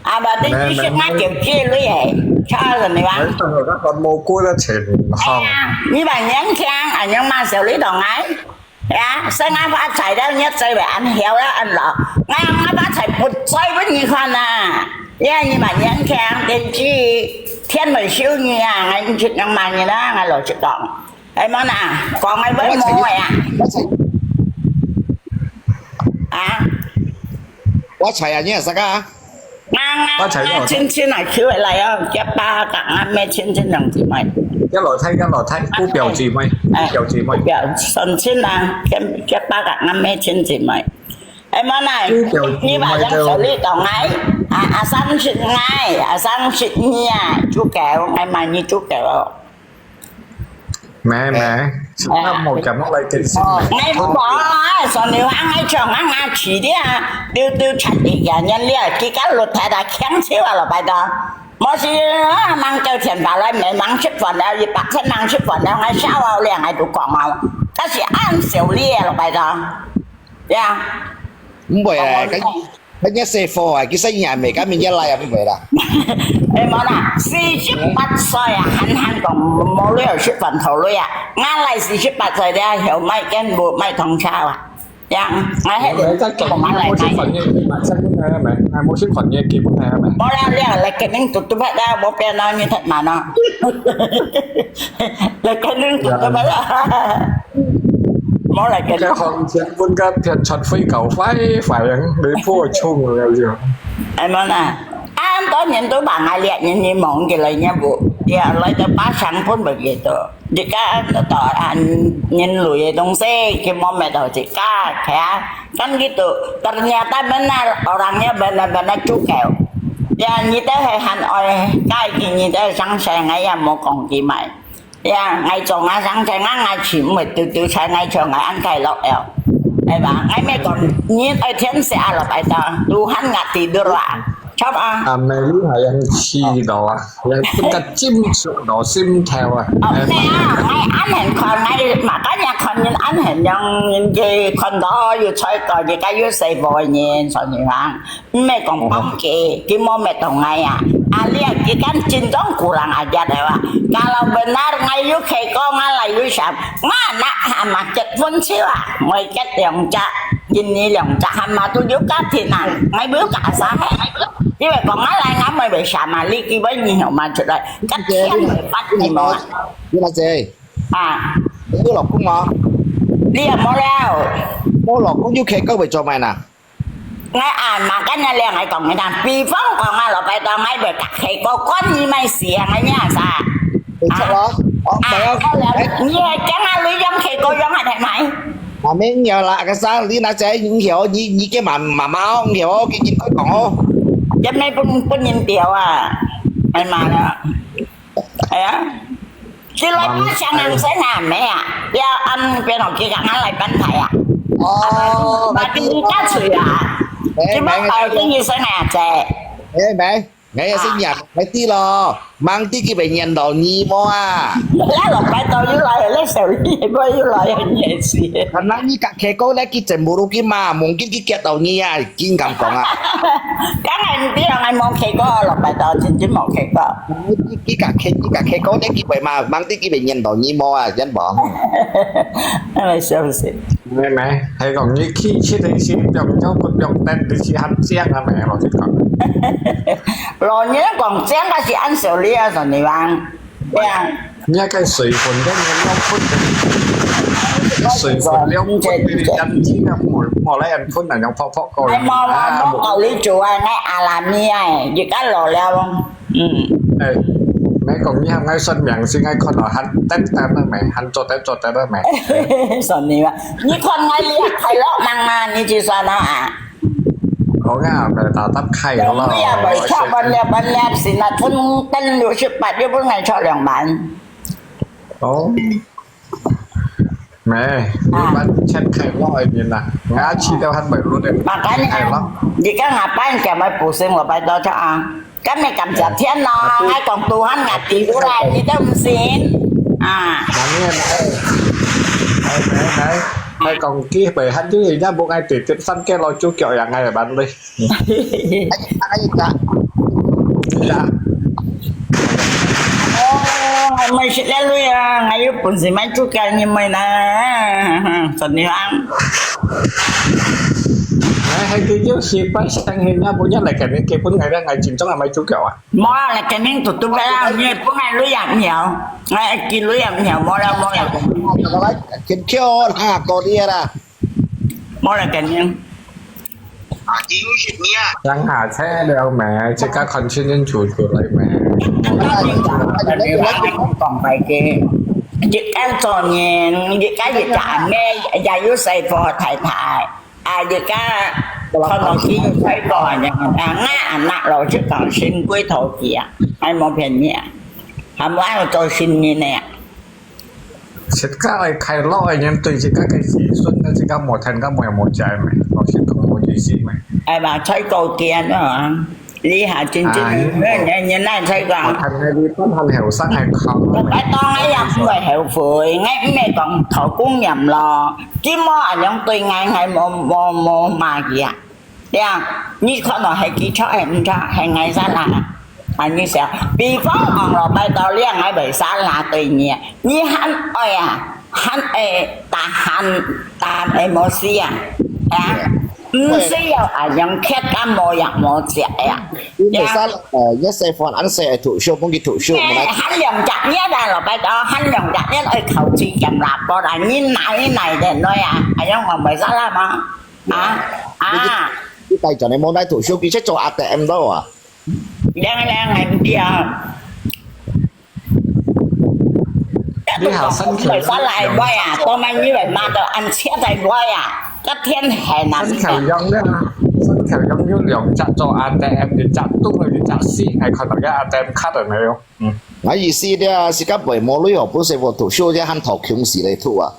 啊，berarti你識𠊎調子鐳哎，差人你話？哎，等下看無過了錢，哎呀，你把年輕，恁樣罵小李同𠊎，呀，生啊發財了，你嘴巴恁曉了，恁老，𠊎啊發財不嘴分你看呐，呀，你把年輕，天氣，天未收你啊，𠊎你識樣罵你啦，𠊎老實講，哎，無啦，講个會無个啊，啊。 發財啊，你也識啊？啊，啊，發財了。啊，親親啊，收起來哦，一百个阿妹親親兩姊妹。一老太，一老太，姑表姊妹，哎，姑表姊妹。姑表，算親啊，一，一百个阿妹親姊妹。哎，無啦，姑表姊妹你話像手裡當愛，啊，啊，三十愛，啊，三十你啊，足夠，愛買你足夠哦。 咩咩，那無咁樣來解釋。哦，𠊎無啊，上流行𠊎唱啊，𠊎試了，丟丟出去呀，人了，佢个老太太強笑啊，老拜託。無是啊，吂夠錢拿來，毋係吂食飯了，一百千吂食飯了，𠊎燒好了，𠊎都講啊，但是恁少了，老拜託。呀。毋會啊，跟 佢个細貨啊，其實也毋係，今日也來也毋會啦。哎，無啦，四十八歲啊，還還講無了食飯頭鐳啊，𠊎來四十八歲了，後尾根本買通宵啊，樣，𠊎係無食飯个，買食飯个咩？𠊎無食飯个，基本係咩？無啦，了，來給恁嘟嘟白啦，無變啦，你太慢啦。 來，肯定做得來啊。無來，肯定。該行情分个騙出飛狗，快快樣，你破衝了就。哎，無啦，恁多人都話𠊎掠人，你望起來，你無，呀，來到巴掌分不幾多。你看，到，啊，人類个東西，佢無滅到自家，係啊。Kan gitu. Ternyata benar, orangnya benar-benar cukel. Ya, kita hai han oi kai kini, kita sang sai ngai ya mo kong ki mai. Ya, ngai chong ngai sang sai ngai, ngai chim mo tu tu sai ngai chong ngai an kai lok el. Ai ba, ngai me kong ni oi thian se a lok ai ta. Tuhan nggak tidur lah. Chop ah. Ame lu hai yang chi do ah. Yang tu ka chim su do sim theo ah. Oh, ne ah, ngai an hen kon, ngai makanya kon yin an hen yang yin ke kon do yu choi ko ye ka yu sai boy yin so ni wang. Mme kong pang ke, ki mo me tong ngai ah. Alia ki kan chin dong kurang ajar dewa. Kalau benar ngai yu ke ko ngai lai yu sam, ngai nak hama ket pun siwa. Moi ket yang cak, yin ni yang cak hama tu yu ka tin ah. Ngai bu ka sa he. Iwe kong ngai lai ngai moi be sama li ki bai ni hama chut lai. Kat siang mai pat ni mo. 你阿姐，啊，你老公啊？你也無了。我老公有開口會做咩呢？𠊎阿媽跟人兩個講个，比方講啊，老伯當𠊎會打開個關你買事啊，𠊎呀啥？沒錯啊。哦，啊，沒有。好了，哎。你還講啊，你用開個用還係買？啊，沒有啦，可是啊，你那在你有你你幹嘛媽媽哦，你有給你講哦。也沒不不能掉啊，哎媽呀，哎呀。佢來拍香港先啊，咩啊？要按邊度佢講，佢來搬台啊？哦，啊，佢加水啊？哎，佢莫搞經濟生啊，姐。哎，沒，哎，係你啊，沒地咯，忙地佢被撿到你麼啊？你老擺到又來，你手裡又來，你也是。可能你甲佢講咧，佢全部都去嘛，mungkin佢get到你啊。 緊咁講啊。梗係毋知啊，𠊎無去過，老擺到真正無去過。你你甲佢你甲佢講，你機會嘛，忙得佢會認到你無啊，真無。哎，笑死。妹妹，係講你去食東西，放尿不放等，你去喊正啊，妹，老實講。老人講正，該係按手裡啊，什麼地方？對啊。 你該水分，你尿分，水分尿分，你眼睛啊，莫莫來眼分啊，用泡泡過。哎，無無無，教你做啊，𠊎阿拉咪啊，你家老了，嗯。哎，你講你還愛算命，是愛看到還等等了沒，還做得做得了沒？算你吧，你看𠊎這快樂忙啊，你就算了啊。 講啊，咪打打開咯。你也袂錯，半粒半粒，先啊，分等六十八，又分𠊎錯兩萬。哦，咩，你班切開落去面啦，我去掉還袂落的。Makanya，你看啊，半點還不行，我拜託他啊。 今日感謝天咯，𠊎講都喊𠊎弟過來，你都毋信啊？Nangin，哎，哎，哎，哎，講機會，還有人家無愛直接三個老主角呀，愛辦嘞。哎，哎，呀。呀。哦，還沒食了嘞啊，還有本事買主角你們啦，真的啊。哎，還有就是拜神人家不要來給你結婚，還要來緊張，還買主角啊？ 無啊，來，肯定嘟嘟个啊，你本來鐳也苗，哎，佢鐳也苗，無了，無了。來，緊叫啦，過年啦。無了，肯定。啊，真係你啊。人下車了咩？自家看清清楚楚來咩？講白个，一家做人，一家一家阿妹，也有細個太太。 啊，而家看到佢有太多啊，啊，𠊎阿媽老實講，新歸頭去啊，還無便宜啊，還無愛做新人呢。自家愛開落个人對自家个子孫，自家無趁，自家無有無食咩，老實講無意思咩。哎嘛，菜高價啊。 你還真正，哎，你，你，你哪會講？我看你，你當還後生還靠。我當然也毋會後悔，𠊎毋係講討公人咯。今晡恁樣對𠊎，𠊎無，無，無罵佢啊。對啊，你看到係佢錯係毋錯，係𠊎salah啊。啊，你想，比方講咯，拜託你，𠊎會salah對你啊，你還愛啊，還愛tahan，tahan emosi啊，啊？ 毋需要恁樣刻甲無藥無食呀。你袂使，呃，一細飯，恁細个讀書，分佢讀書，毋來。哎，還兩隻月啊，老伯講，還兩隻月愛考試兼lapor啊，你哪哪个來啊？哎呀，我袂使啦嘛。啊，啊。你，你帶轉來無來讀書，佢識做A T M到啊？ 靚靚，𠊎毋知啊。你好，身體。會使來買啊，當然你會買到恁切在買啊，个天很啊。身體樣了啊，身體樣有兩隻做A T M，一隻東，一隻西，還看到个A T M卡在那喲。嗯。𠊎意思咧，自家父母鐳哦，本身我讀書个還頭窮死咧，讀啊。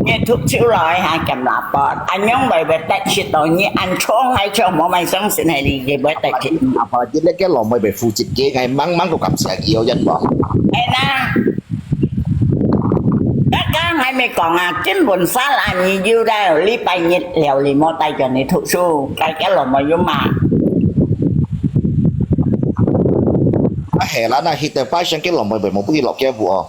你讀出來哈，兼lapor，恁樣會會得失到你，恁衝還衝，無買相信係你，你會得失。Apa，你那个老妹被負責个，𠊎猛猛个感謝佢，有人無？哎呐，剛剛還沒講啊，根本salah你有了，禮拜日了，你莫帶佢去讀書，該个老妹有嘛？啊，係啦，那佢个拜相个老妹被無不佢落腳步哦。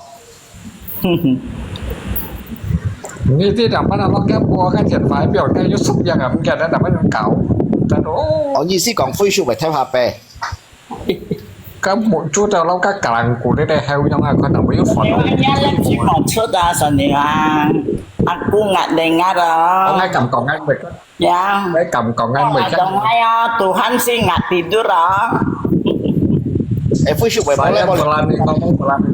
你這兩班啊，落个播个電話表，該又熟樣啊，毋見得兩班人搞。但哦，哦，意思講Facebook會偷下呗。該目珠就落个格蘭古呢，你還有用啊？可能會有煩惱。你話你啊，你去無出啊，神你啊，阿姑壓力壓咯。我愛咁講，𠊎會，呀，𠊎敢講，𠊎會。我話當然啊，Tuhan sih nggak tidur咯。哎，Facebook會無咧？Saya berani ngomong berani.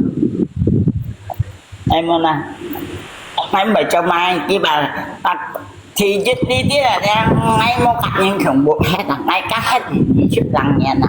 哎，無啦，𠊎毋會做麼个，佢話，啊，第一，你知啦，𠊎無甲人共步，係啦，𠊎甲係二十零年啦。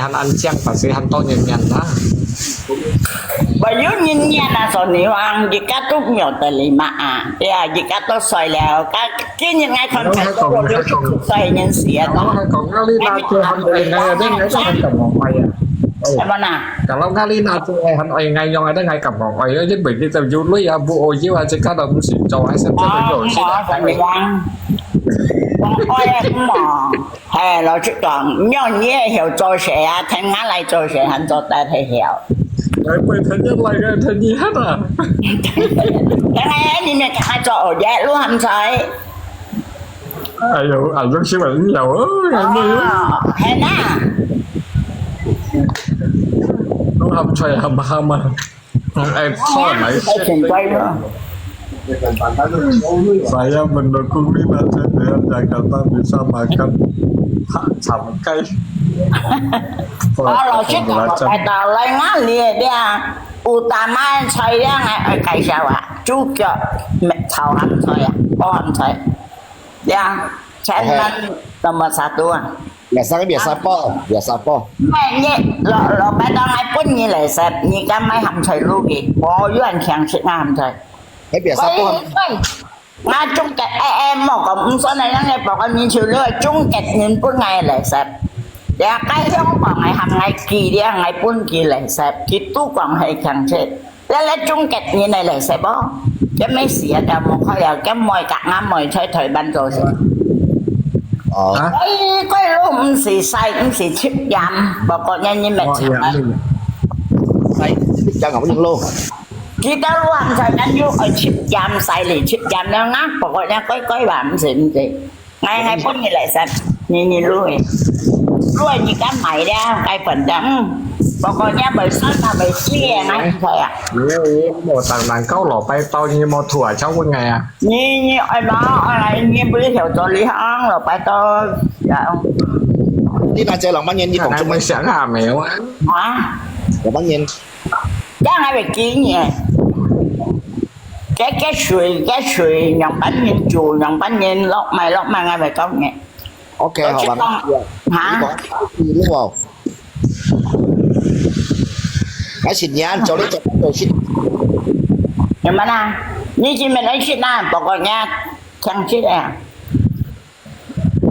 還恁靚，還係還多人緣啦。無有人緣啊，所以話，自家都沒有得禮貌啊，對啊，自家都衰了，該今日𠊎看才五六十歲人死啊，我還講，我你那就還愛愛啊，你愛還感覺快啊。什麼呢？Kalau ngalina tu ai han oi ngai yong ada ngai kampong oi, jadi bagi tu yului abu oi jiwa cakap dah mesti jauh ai sen tu 哦，有些我跟你讲，我爱嘛，嘿，老实讲，让你也有做事啊，听我来做事，还做得很好。来被人家来个人家的。当然，你们看做学业，路还在。哎呦，哎呦，新闻有哦，哦，很啊。都还不出来，还不还嘛。哎，错了，还挺乖的。 Saya mendukung Lina Chen dengan Jakarta bisa makan ha- sampai. 哦，老师讲，我带到来哪里的？有大妈菜样啊，介绍啊，猪脚炒鹹菜啊，煲鹹菜，呀，全能什么啥都啊。 Biasa kan biasa apa? Biasa apa? 咩？你老老板当来分你来食，你敢买鹹菜滷佢？我有人请食啊鹹菜。 Kan biasa apa? 喂，我中国哎哎，莫讲，毋算那样个，包括你去了中国人分我来食。也该香港个含我寄了，我分佢来食，佢都讲系请食。 你来中国人来来食不？这没事啊，就莫开啊，这妹甲俺妹在台湾做事。哦，啊哎，佢路毋是晒，毋是七点，不过人你们我请来。也没有。哎，讲什么路？佢到路行在，人又爱七点晒哩，七点了啊，不过人乖乖吧，毋是毋是。 哎，哎，分你来食，你你入去，入去你敢买了，该分的，嗯，不过人袂算啊，袂死的，哎，可以啊。你你莫等人高老白刀，你莫土啊，超问哎呀。你你哎妈，哎，你不是有做里行了，拜托，呀，你那在两万年，你懂中文？还没想好没有啊？啊，两万年，这样还没给你，这这水这水，两百年煮，两百年落买落买，还没够你。 OK，好吧。啊，你讲，你哦，还是你啊，叫你做做事。有没啦？你今天来去那，不过人家抢去的呀。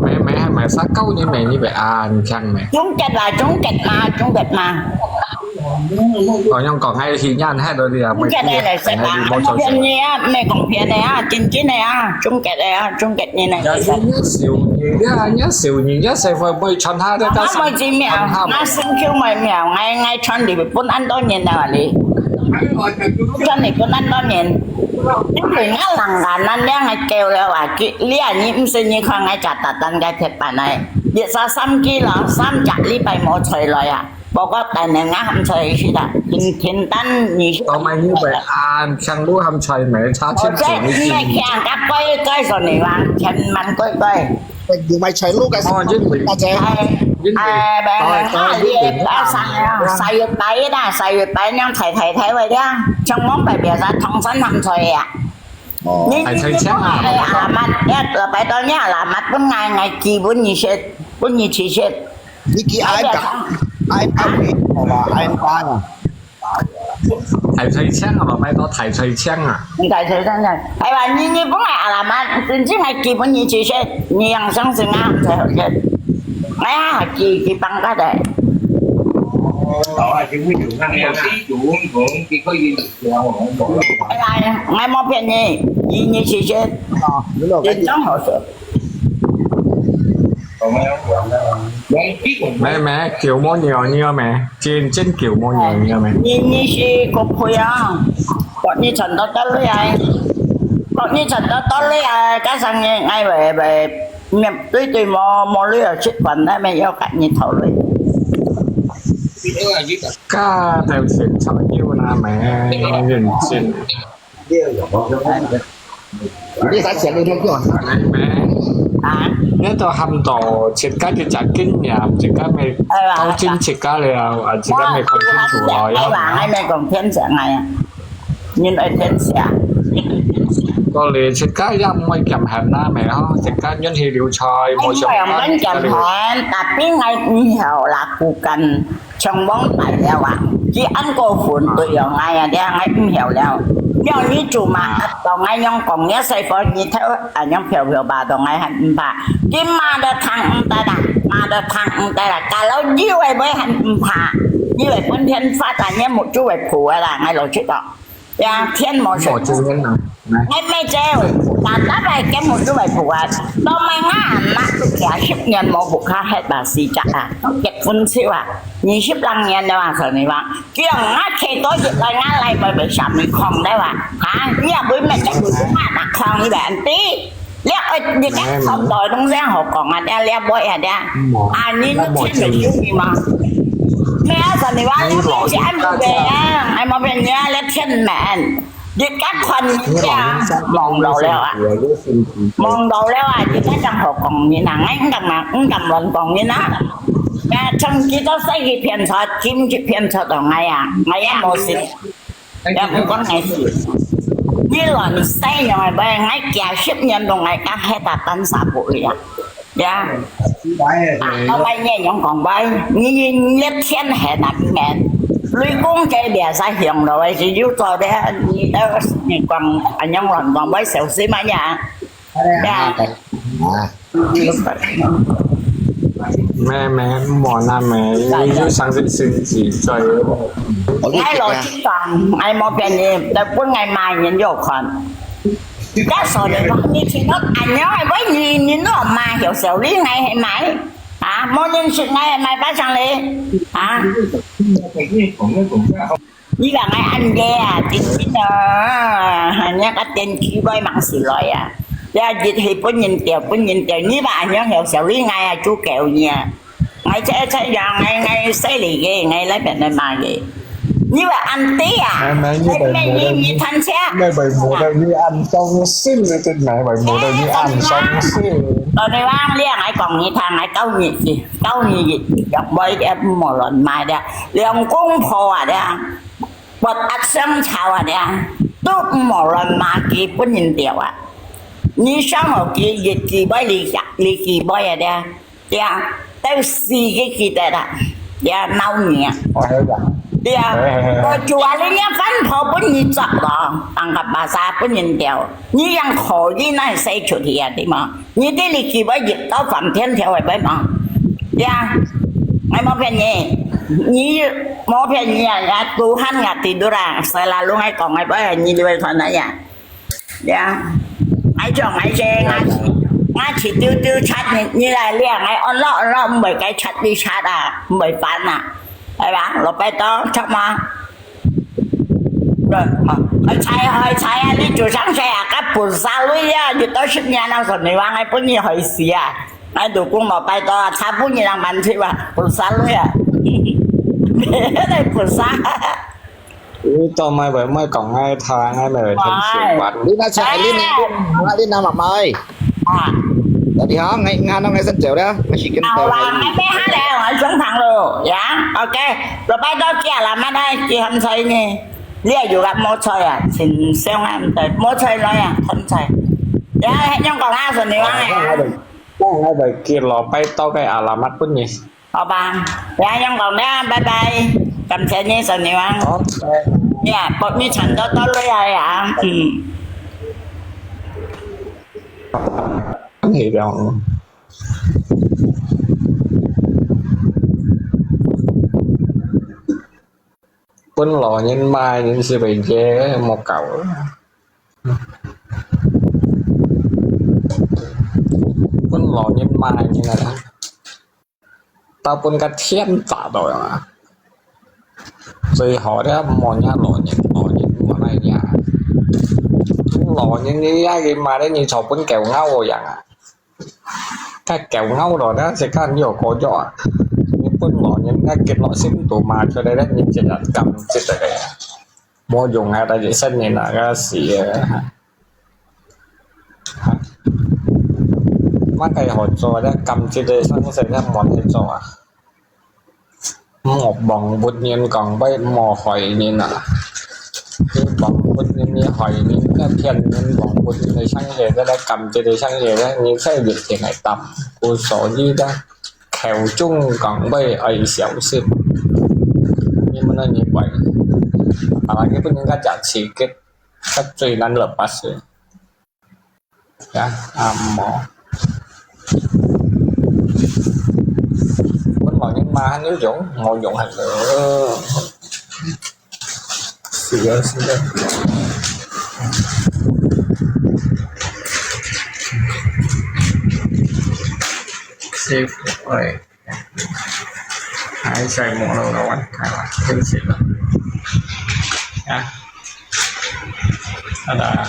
没没还没啥高，你没你没啊，你看没？中国啦，中国嘛，中国嘛，好像讲还是人还多的啊，中国的来食啊，没做事。骗你啊，没讲骗的啊，真正的啊，中国的啊，中国人来食。也是也少年，也也少年，也社会不会传他的，我每次没有，我心口没有，我我穿日本恁多年了哩，穿日本恁多年，因为我人家那两个叫了啊，你啊，你毋信，你看我家特登个铁板来，一只三kilo，三只礼拜冇出来啊。 包括大人啊，含菜去啦，天天等你。我们日本啊，香炉含菜没，差我千九这你来看，甲乖乖说你话，千万乖乖。你买菜路个，哦，这回大家哎，因為哎，明明啊，你个啊，三，三月拜一啊，三月拜一樣大大大个呀，像往擺別儕唐山鹹菜啊。哦。你，大菜青啊，你，你，阿媽，一禮拜到你阿媽分𠊎，𠊎寄分你食，分你試食。你寄恁大，恁大，好吧，恁大啊。 大菜青啊，落擺到大菜青啊。大菜青啊，哎呀，你，你本來阿拉嘛，真正係基本你就係你養生是啱才好食。哎呀，基，基本个的。哎呀，我無騙你，你，你就係，真正好食。 咩咩，狗無尿尿咩？真，真狗無尿尿咩？你，你係個屁啊！各日傳到到你啊！各日傳到到你啊！加上你，𠊎會，會，面對對無，無你又食飯，那麼要跟你討論。加到前菜有那咩？認真。 你在前面聽過啊？啊？你都喊到自家就食經驗，自家咪哎呀，高精自家了，啊，自家咪看清楚咯，哎呀，要不然。還沒講天神哎呀，人愛天神。到底自家也毋會嫌寒啦，咪吼，自家運氣流財，哎，無想法，毋會嫌寒，tapi𠊎毋曉啦，附近。 像往擺了啊，佢恁過分對哦，𠊎啊，這𠊎毋曉了。了你做嘛，到𠊎樣講，你細個日頭恁樣飄飄吧，到𠊎還毋怕。佢罵得聽毋得啦，罵得聽毋得啦，kalau有个會還毋怕，有个分天發啊，你目珠會破个啦，𠊎老實講。 呀，天無神。無經驗啊，來。𠊎毋係走，但但係根本都係無啊。到尾𠊎阿媽都幾十年無屋下歇啊，死隻啊，結婚少啊，二十零年了啊，所以話，叫𠊎企多一來，𠊎來會被啥物囥了啊？哈，你也會咩？𠊎打囥你安迪。 了，呃，你講上台攏這樣好講啊，了，了，無呀，了。啊，你都聽得出去嗎？沒有，說你話，你是按不對啊，還無別人啊，了，天門。你講看你啊，望到了啊，望到了啊，你再講好講人啊，𠊎毋敢啊，毋敢亂講人啊。呀，從幾多歲去騙錯，今去騙錯到𠊎啊，𠊎也無事。 也毋管𠊎事。你亂使用个，𠊎，𠊎幾十年攏𠊎甲迄搭單儕不一樣。呀，啊，到尾你用講話，你，你，你天黑難免，雷公个也使用落，係有做的，你都，你講，恁樣亂講，𠊎小心啊呀。 咩咩，無啦咩，你就相信自己最。𠊎老實講，𠊎無騙你，都分𠊎罵人有看。該所以講，你聽到恁樣个話，你，你都罵有道理，𠊎係買啊，無認識𠊎係買，巴掌嘞啊！ 你講𠊎恁个啊，真真啊，人家電器會忙死來啊！這日去分人掉，分人掉，你話恁樣曉笑你，𠊎啊，煮狗你啊！𠊎這這樣，𠊎，𠊎洗你个，𠊎來變來罵个。你話恁个啊？你，你，你，你貪食？你為麼个你恁傷心啊？真係為麼个你恁傷心？老實話，你啊，𠊎講你聽，𠊎教你，教你，若會，莫亂罵了。兩公婆啊，這。 發惡相吵啊，這，都毋好亂罵佢分人掉啊。你想好佢，日佢會離家，離佢會啊，這，這，到死佢記得啦，這，鬧你啊。哦，係啊。這，哦，係，係，係。我就話你這番婆分你捉咯，當个巴沙分人掉，你樣可以那使出去啊，對嗎？ 你這日佢會入到飯店條會會無？呀，𠊎無騙你，你無騙你啊！呀，Tuhan ngerti tu啦，selalu𠊎講𠊎會，你就會傳來呀。呀，𠊎講𠊎先，𠊎，𠊎去丟丟chat你，你來了，𠊎online online毋會該chat你chat啊，毋會煩啊，係吧？落拜託，chat嘛。 開採，開採啊！你做生意啊，該分沙鐳啊！你到十年了，說你話𠊎分你害死啊！𠊎老公無拜託啊，差分你人蠻少啊，分沙鐳啊！來分沙。你做麼會毋會講𠊎聽，𠊎毋會聽笑話。你那出，你那，你那媽媽。啊。Tadi ha, ngai ngan ngai sen jauh dah, masih kena. Awak ngai pe ha le, ngai jong thang lo, ya. Oke, lo pai to kia lah, mana kia ham sai ni. Lia juga mau sai ya, sin siang am tai, mau sai lo ya, ham sai. Ya, yang kong ha sen ni wang ya. Kong ha bai kia lo pai to ke alamat pun ni. Oba, ya yang kong ya, bye bye. Cảm ơn你，sen ni wang. Oke. Ya, buat mi chan to to lo ya ya. Hmm. Ni dong. 分老人買人是為這莫搞。分老人買人啊，大部分个天打到啊。最好的莫人老人，老人莫那呀。老人你呀，你買了你草本狗咬我养啊。 該狗咬落咧，自家你有過藥啊？你本來人家結落心度嘛出來咧，你直接撳直个，無用啊！但係生人啊，該死啊！乜該好做咧，撳直个生死咧，無得做啊！ 莫忘本人講，莫害人啊！你忘本人，你害人，該騙人，忘本人个生意，該來撳這个生意咧，你生意定係淡。故所以咧，口中講話愛小心。你們那你壞，啊，你不能夠假刺激，該最難了，不是？ 呀，啊，無。本來你買還有用，無用還了。是啊，是啊。Save，哎。 還在網路个問題啦，對不起啦。啊，好啦，